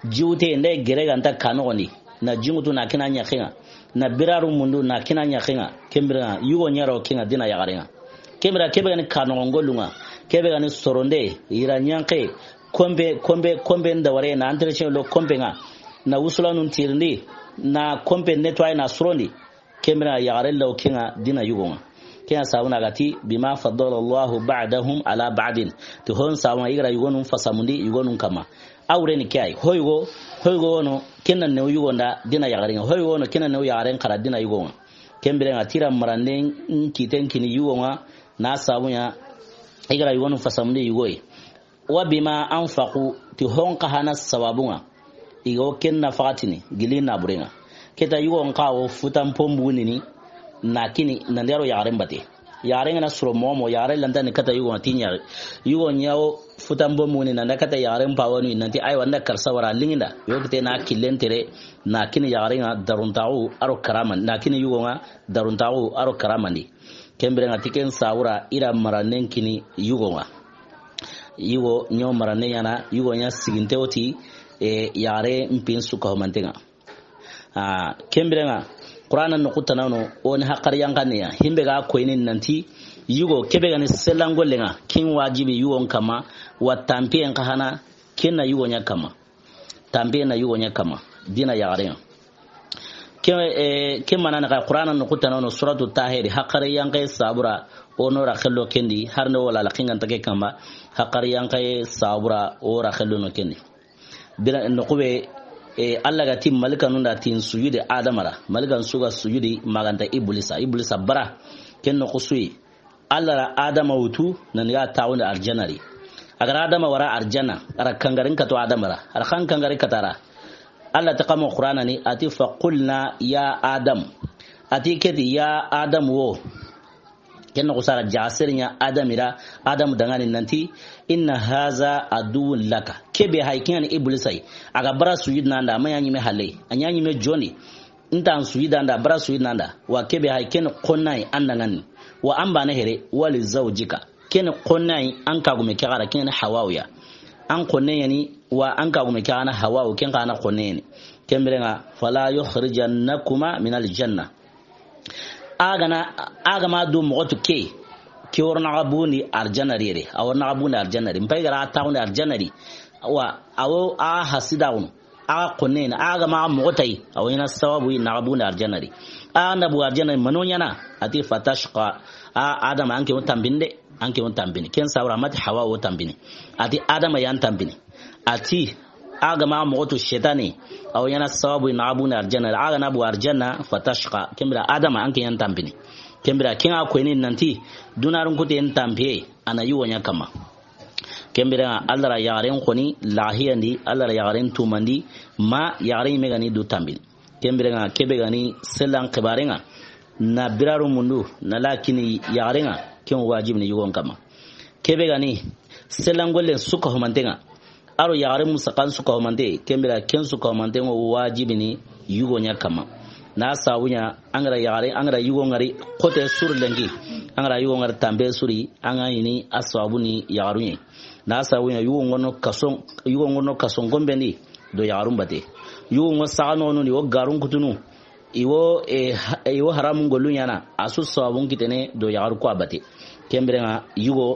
Jiwute nde gere ga nta kanoxondi. Na jingutu na kina ɲaxen ŋa. Na biraru mundu na kina ɲaxen ŋa. Ken bira yugo ɲa ra wo ken ŋa dina yaxaren ŋa. Ken bira kebe ga ni kanoxongolun ŋa. Kebe ga ni soronde, yira ɲanxe, kompe, kompe, kompe ndaware na entretien lo kompe ŋa. Na wusulanun tirindi, na kompe nettoyer na surondi. Ken bira yaxare law ken ŋa dina yugo ŋa. Ken ŋa sababun ŋa a ga ti, بما فضل الله بعضهم على بعض. Ti hon sababun ŋa i ga ra yugonun fasamundi yugonun kama. A wure ni ke ay. Hoygo, hoygo wono, ken na newu yugo nda dina yaxaren ŋa. Hoygo wono, ken na newu yaxaren xara dina yugo ŋa. Ken bira ŋa ti ra maranden kiten kini yugo ŋa, na sababun ŋa i ga ra yugonun fasamundi yugoye. وبما أنفقوا, ti hon xa hana sababun ŋa i ga wo ken nafaxatini gili naburen ŋa. Keta yugon xa wo futan pombunini na kini nandi a ro yaxaren bate. Yaxaren ŋa na suro momo, yaxaren lanta ni kata yugon ŋa ti ɲaxi. Yugon ɲa wo futan pombuni nanda kata yaxaren pawanu nanti aywa nda karsa wara linginda. Yo kite na killen tere na kini yaxaren ŋa daruntaxu a ro karaman, na kini yugon ŋa daruntaxu a ro karamandi. Ken bira ŋa ti ken sawura i ra maranden kini yugon ŋa. Yugo ɲa wo marande ɲa na, yugo ɲa siginte wo ti, e, yaxare mpin suka homanten ŋa. A, ken bira ŋa, Qur'ana noqu tanano, o ni haqari yanqanne ya. Himbe ga koyini nanti, yugo kebe ga ni sellangolle ŋa, kin wajibi yugon kama, wa tampiyen xa hana, ken na yugo ɲa kama. Tampiyen na yugo ɲa kama. Dina yaxaren ŋa. Ke, eh, ke manani xa Qur'ana noqu tanano, suratu Tahiri, haqari yanqe sabura, o nora xello kendi, har ne wala la xinganta ke kama, haqari yanqe sabura, o ra xello no kendi. Bira noqu be, e, Alla ga ti malikanun da ti n sujudi Adama ra. Malikan su ga sujudi ma ga nta Iblisa. Iblisa bara. Ken noqu su yi. Alla ra Adama wutu, nan ga taxundi arjanna ri. A ga ra Adama wara arjanna, a ra kangarin kato Adama ra. A ra xan kangarin katara. Alla ti xa mo Qur'ana ni, a ti, "Fa qulna ya Adam." A ti ke ti ya Adam wo. Ken noqu sara jaga seriɲa Adami ra, Adamu dangani nanti, "Inna haza aduwwun laka." Kebe hay kiyan Iblisa yi. A ga bara sujudana nda, a ma ɲa ɲime halle. A ɲa ɲime joni. Nta an sujudana nda, bara sujudana nda. Wa kebe hay ken xonnayi an dangani. Wa an bane here, wa li zawjika. Ken xonnayi an kagume ke xara, ken Hawawu ya. An xonne yani, wa an kagume ke xana Hawawu, ken xana xonne yani. Ken biren ŋa, "Fala yukhrijannakuma minal janna." A ga na, a ga ma du moxo tu ke, ke wori na xa bundi arjanna ri yere, a wori na xa bundi arjanna ri. Mpay ga ra taxundi arjanna ri. Wa, a wo a hasidaxunu, a xa xonne ni, a ga ma moxo tayi, a wo ɲaana sababu yi na xa bundi arjanna ri. A ga na bu arjanna ri, mano ɲaana, a ti fatashqa, a Adama an ke wo tambinde, an ke wo tambini. Ken sabura a ma ti Hawa wo tambini. A ti Adama yan tambini. A ti, a ga ma moxo tu setani, a wo ɲaana sababu na xa bundi arjanna, a ga na bu arjanna, fatashqa. Ken bira Adama an ke yan tambini. Ken bira ken ŋa koyini nanti, dunarun kute yan tampiye, a na yugo ɲa kama. Ken bira Alla ra yaxaren xoni, laxiyandi, Alla ra yaxaren tumandi, ma yaxaren me ga ni du tambini. Ken biren ŋa kebe ga ni sellan xibaren ŋa, na biraru mundu, na lakini yaxaren ŋa, ken wajibi ni yugon kama. Kebe ga ni sellan gollen su ka humanten ŋa, a ro yaxaren musaxan su ka humante, ken bira ken su ka humanten ŋa wajibi ni yugo ɲa kama. Na sabu ɲa, an ga ra yaxare, an ga ra yugo ŋari, xote suru lenki, an ga ra yugo ŋari tambe suri, an ga ɲini a sabu ni yaxarun ɲa. Na sabu ɲa, yugo ŋono kason, yugo ŋono kason gombendi, do yaxarun bate. Yugo ŋo saxanonu ni, wo garun kutunu, i wo, e, ha-, i wo haramun gollu ɲaana, a su sababun kitene do yaxaru ko a bate. Ken biren ŋa yugo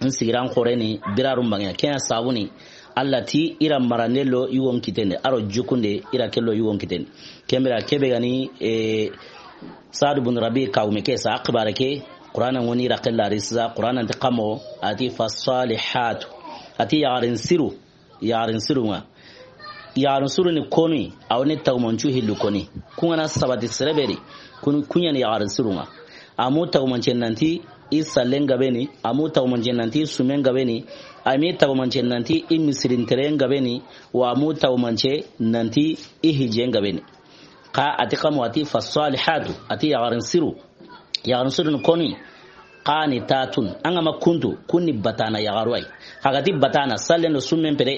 n sigiran xoreni birarun bange. Ken ya sabuni, Alla ti i ra marande lo yugon kitende, a ro jukunde i ra kello yugon kitende. Ken bira kebe ga ni, e, Saadu bun Rabi kawme ke sa a xibare ke, Qur'ana ŋoni ra kella risa, Qur'ana nti xa mo, a ti fasalihatu. A ti yaxarin siru, yaxarin sirun ŋa. Yaxarin siru ni koni, a wo ni tagumancu hillu koni. Kun ga na sabati sere be di, kun, kun ɲa ni yaxarin sirun ŋa. A mu tagumance nanti i sallen gabe ni, a mu tagumance nanti i sumen gabe ni, a mi tagumance nanti i misirintere gabe ni, wa a mu tagumance nanti i hijen gabe ni. Xa a ti xa mo, a ti fasalihatu, a ti yaxarin siru. Yaxarin siru ni koni, qanitatun, an ga ma kuntu, kun ni batana yaxaru ay. Xa ga ti batana, sallen do sumen pere,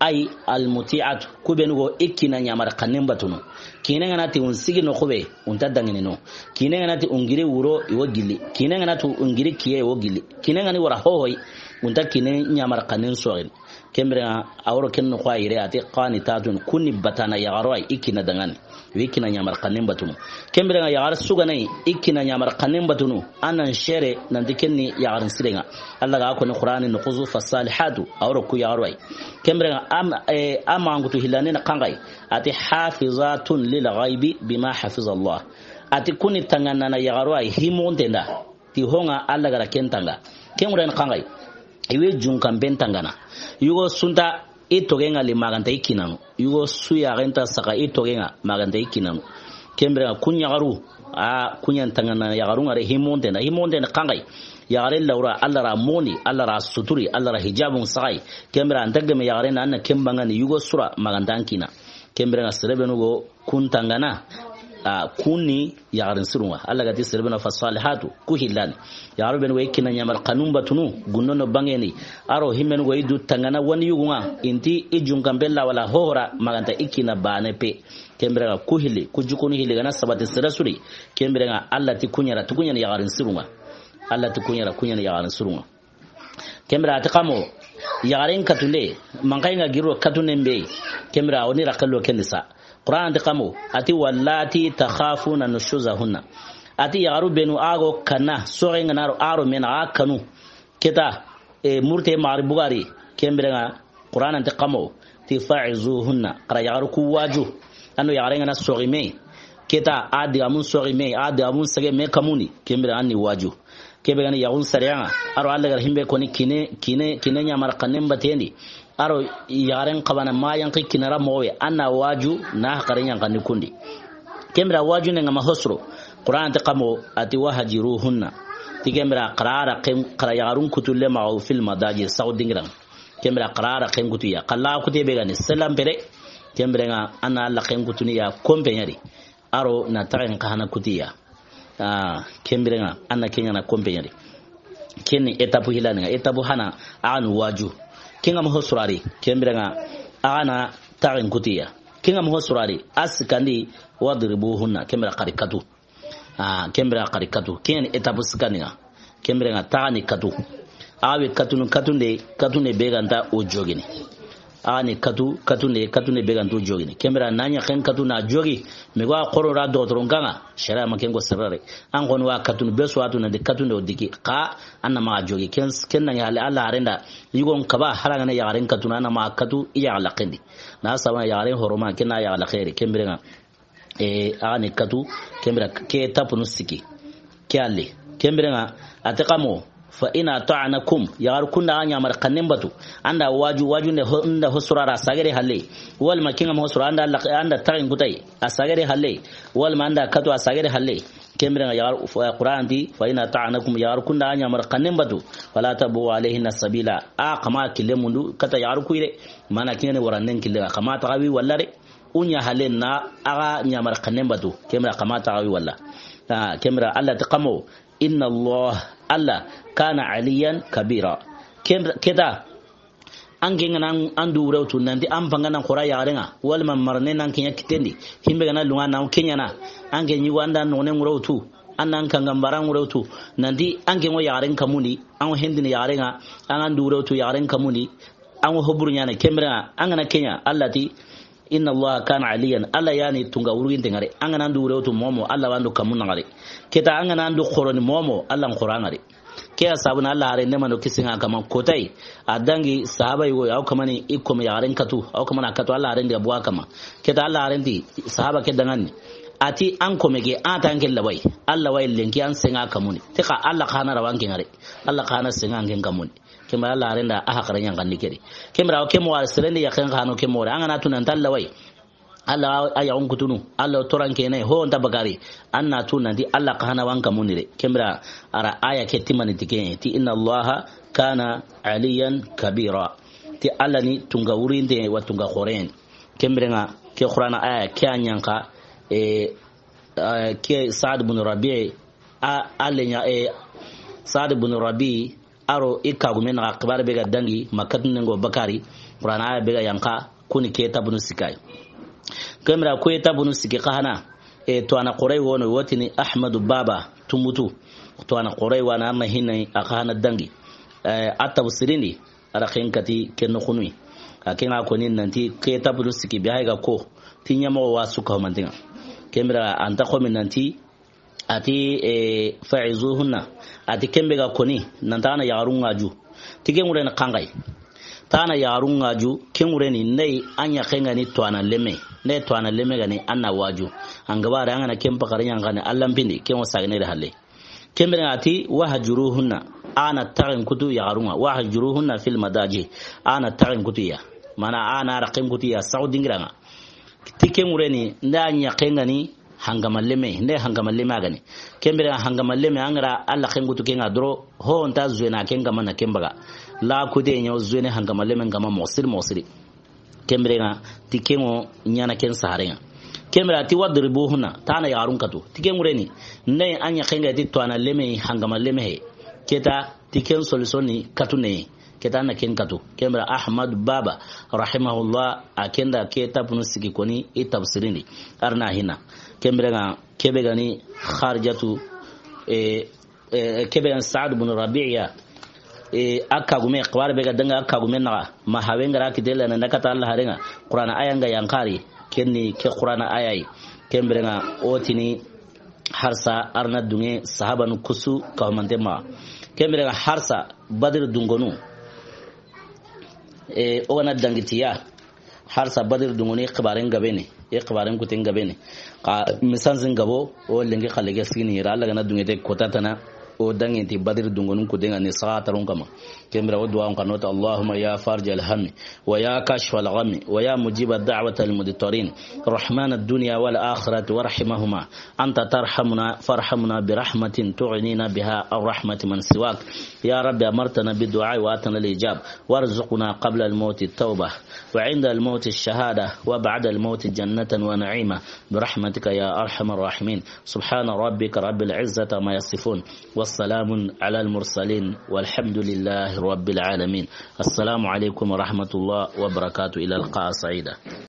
ay almuti'atu, ku benu go i kina ɲamar xannen batunu. Kine ga na ti un sigi no xube, un ta dangini no. Kine ga na ti un giri wuro, i wo gilli. Kine ga na ti un giri kiye, i wo gilli. Kine ga ni wara hohoy, un ta kine ɲamar xannen soxin. Ken biren ŋa, a woro ken noxo a yire, a ti qanitatun, kun ni batana yaxaru ay, i kina dangani. Wi kina ɲamar xannen batunu. Ken biren ŋa yaxar sugana yi, i kina ɲamar xannen batunu. An nan sere nanti ken ni yaxarin siren ŋa. Alla ga ko ni Qur'ani no xuzu fasalihatu, a woro ku yaxaru ay. Ken biren ŋa am, e, a ma an kutu hillane na xanxay. A ti hafizatun lil ghaibi bima hafizallah. A ti kun ni tangana na yaxaru ay, himonte nda. Ti honga Alla ga ra ken tanga. Ken ŋuren xanxay. I we junkan ben tangana. Yugo su nta i togen ŋa li ma ga nta i kinanu. Yugo su yaxen ta saxa i togen ŋa ma ga nta i kinanu. Ken biren ŋa kun yaxaru, a kun ɲa n tangana yaxarun ŋa re himonte nda. Himonte nda xanxay. Yaxaren lawra, Alla ra mondi, Alla ra suturi, Alla ra hijabun saxay. Ken biren ŋa an ta geme yaxaren na, an na ken bangani yugo su ra ma ga nta an kina. Ken biren ŋa sere benu go kun tangana, a, kun ni yaxarin sirun ŋa. Alla ga ti sere benu fasalihatu, ku hillani. Yaxaru benu go i kina ɲamar xanun batunu, gundono bangeni. A ro himmenu go i du tangana wani yugun ŋa, inti i junkan bella wala hohora, ma ga nta i kina bane pe. Ken biren ŋa ku hilli, ku jukunu hilli ga na sabati sere suri. Ken biren ŋa Alla ti kun ɲa ra, ti kun ɲa ni yaxarin sirun ŋa. Alla ti kun ɲa ra, kun ɲa ni yaxarin sirun ŋa. Ken bira a ti xa mo, yaxaren katunde, manxay ŋa giro katunden be, ken bira o ni ra kello ken di sa. Qur'an ti xa mo, a ti: "Wallati takhafuna nushuzahunna." A ti yaxaru benu a ga kanna, soxe ŋa na ro, a ro me na a kanu. Ke ta, e, murte maxari bugari, ken biren ŋa, Qur'an ti xa mo, ti: "Fa'izuhunna." Xa ra yaxaru ku waju. A do yaxare ŋa na soxi me. Ke ta, a digamun soxi me, a digamun sege me kamundi, ken biren ŋa a ni waju. Ke be ga ni yaxun sariya ŋa, a ro Alla ga ra himbe koni kine, kine, kine ɲamar xannen batendi. A ro yaxaren xabana ma yanqi kinara moxo be, a na waju na xare ɲanqandi kundi. Ken biren waju ne ŋa ma hosro. Qur'an ti xa mo, a ti: "Wahjuruhunna." Ti ken biren xa ra ra ken, xa ra yaxarun kutu le ma o fil madaji, saxu dingiran. Ken biren xa ra ra ken kutu ya. Xa la kute be ga ni selam pere. Ken biren ŋa a na la ken kutuni ya kompe ɲa ri. A ro na taxen xa hana kuti ya. Ah, ken biren ŋa, a na ken ɲa na kompe ɲa ri. Ken ni étape hilani ŋa, étape hana, a ga ni waju. Ken ŋa ma hosro a ri, ken biren ŋa, a ga na taxen kuti ya. Ken ŋa ma hosro a ri, a sikandi: "Wadribuhunna." Ken biren xa ri katu. Ah, ken biren xa ri katu. Ken ni étape sikandi ŋa. Ken biren ŋa taxa ni katu. A ga be katunu, katunde, katunde be ga nta o jogini. A ga ni katu, katunde, katunde be ga nta o jogini. Ken biren ŋa na ɲa ken katu na jogi. Me go a xoro ra doxotoron kaŋa. Sharia ma ken go serere. An xo ni wa katunu be su watu na de katunde o diki. Xa a na ma jogi. Ken, ken na ɲa hale Alla haren da. Yugon kaba hara ga na yaxaren katunu, a na ma katu i ya la xendi. Na sabana yaxaren horoma, ken na ya la xeeri. Ken biren ŋa. E, a ga ni katu, ken biren ke tapunu siki. Ke alle. Ken biren ŋa, a ti xa mo, "Fa in ata'nakum", yaxaru kun da a ɲamar xannen batu. An da waju, waju nde ho-, nda hosro a ra sagere halle. Walma ken ŋa ma hosro, an da la-, an da taxen kutai, a sagere halle. Walma an da katu a sagere halle. Ken biren ŋa yaxaru, Qur'an ti, "Fa in ata'nakum", yaxaru kun da a ɲamar xannen batu. "Fala tabghu alayhinna sabila." A xa ma kille mundu, kata yaxaru kuyre. Mana ken ni warannen kille, xa ma taxawi walla re. O ɲa hale na a ga ɲamar xannen batu. Ken biren xa ma taxawi walla. Ah, ken biren Alla ti xa mo, "Inna Allah", Alla, "kana aliyan kabira." Ken, ke ta, an ke ŋa na an, an du wurewtu, nanti an panga nan xora yaxaren ŋa, walma marne nan ke ɲa kitendi. Himbe ga na lunga na o ke ɲa na. An ke ɲi go an da noxone wurewtu, an nan kangambara wurewtu. Nanti an ke ŋo yaxaren kamundi, an ŋo hendini yaxaren ŋa, an ga an du wurewtu yaxaren kamundi. An ŋo hoburu ɲa na, ken biren ŋa, an ga na ke ɲa, Alla ti, "Inna Allah kana aliyan", Alla ya ni tunga wuruginte ŋa re. An ga na an du wurewtu momo, Alla wa an do kamun ŋa re. Ke ta an ga na an du xoroni momo, Alla n xora ŋa re. Ke ya sabuna Alla haren ne mano kisi ŋa kama kotai. A dangi sahaba yugo, a wa kamani i kome yaxaren katu, a wa kamana katu Alla haren diga buwa kama. Ke ta Alla haren ti, sahaba ke danŋa ni. A ti an kome ke, a ta an ke lawai. Alla wa i lenki an senga kamuni. Te xa Alla xa na ra wa an ke ŋa re. Alla xa na senga an ke kamuni. Ken biren Alla haren da a haqara ɲanqandi ke di. Ken biren ke mo wara seren di yaxen xa no ke mo wara. An ga na tu nan ta Alla wa i. Alla a yaxun kutunu. Alla toran ke ne ho nta bakari. An na tu nanti Alla xa na wa an kamuni re. Ken biren a ra aya ke timani ti ke ti: "Inna Allaha kana aliyan kabira." Ti Alla ni tunga wurinte wa tunga xoren. Ken biren ŋa ke Qur'ana aya ke a ɲanqa, e, e, ke Sa'd bin Rabi' a, a le ɲa, e, Sa'd bin Rabi' a ro i kagume na xibaare be ga dangi, ma katun ne ŋo bakari, Qur'ana aya be ga yanqa, kuni ke tapunu sikai. Ken biren ko e tapunu siki xa hana, e, tuwana xoore wono wotini Ahmadu Baba Tumbutu. Tuwana xoore wa na ma hinai a xa hana dangi. E, a tafsirin di, a ra ken kati ken noxunu yi. A ken ŋa koni nanti ke tapunu siki be hay ga ko, ti ɲamoxo wa su ka ho manten ŋa. Ken biren an ta xo mi nanti, a ti, e, "Fa'izuhunna." A ti ken be ga koni, nan ta xa na yaxarun ŋa ju. Ti ken ŋure ni xanxay. Ta xa na yaxarun ŋa ju, ken ŋure ni ndey an yaxen ga ni tuwana leme. Ndey tuwana leme ga ni an na waju. An ga ba re an ga na ken pakari ɲanqani Alla mpindi, ken wo sagene re halle. Ken biren ŋa a ti: "Wahjuruhunna." A na taxen kutu yaxarun ŋa. "Wahjuruhunna fil madaji." A na taxen kutu ya. Mana a na raqen kutu ya, saxu dingiran ŋa. Ti ken ŋure ni, nda ɲaxen ga ni hangama leme, nde hangama leme a ga ni. Ken biren hangama leme, an ga ra Alla xen kutu ken ŋa doro, ho nta zuwena ken kama na ken baga. La kute ɲa o zuwene hangama leme kama moxo siri moxo siri. Ken biren ŋa, ti ken ŋo ɲaana ken saxaren ŋa. Ken biren ti: "Wadribuhunna", ta xa na yaxarun katu. Ti ken ŋure ni, nde an ɲaxen ga ti tuwana leme, hangama leme he. Ke ta, ti ken solution ni katu ne. Ke ta na ken katu. Ken biren Ahmad Baba, rahimahullah, a ken da ke tapunu siki koni i tafsirin di. A ra na hina. Ken biren ŋa, ke be ga ni Xarijatu, e, e, ke be ga ni Sa'd bin Rabi'a, e, a kagume, xibaare be ga dangi a kagume naxa, ma hawe n ga ra kitela na nakata Alla haren ŋa, Qur'ana aya n ga yanqari, Ken ni ke Qur'ana aya yi. Ken bire ŋa o tini harsa arna dunŋe sahabanu kusu ka humante ma. Ken bire ŋa harsa Badri dungonu. E, o ga na dangitiya. Harsa Badri dungoni xibaren gabene. E xibaren kuten gabene. Ka misansin gabo, o lenki xalle ke sigini hira. Alla ga na dunŋe te kota tana. O dangi ti Badri dungonun kuten ŋa ni saga tarun kama. Ken bire o duwa on kanota: اللهم يا فارج الهم ويا كاشف الغم ويا مجيب دعوة المضطرين، رحمن الدنيا والآخرة ورحيمهما، أنت ترحمنا فارحمنا برحمة تغنينا بها عن رحمة من سواك. يا رب أمرتنا بالدعاء وآتنا الإجابة، وارزقنا قبل الموت التوبة، وعند الموت الشهادة، وبعد الموت جنة ونعيما، برحمتك يا أرحم الراحمين. سبحان ربك رب العزة عما يصفون، والسلام على المرسلين، والحمد لله رب العالمين. السلام عليكم ورحمة الله وبركاته. إلى لقاء سعيدة.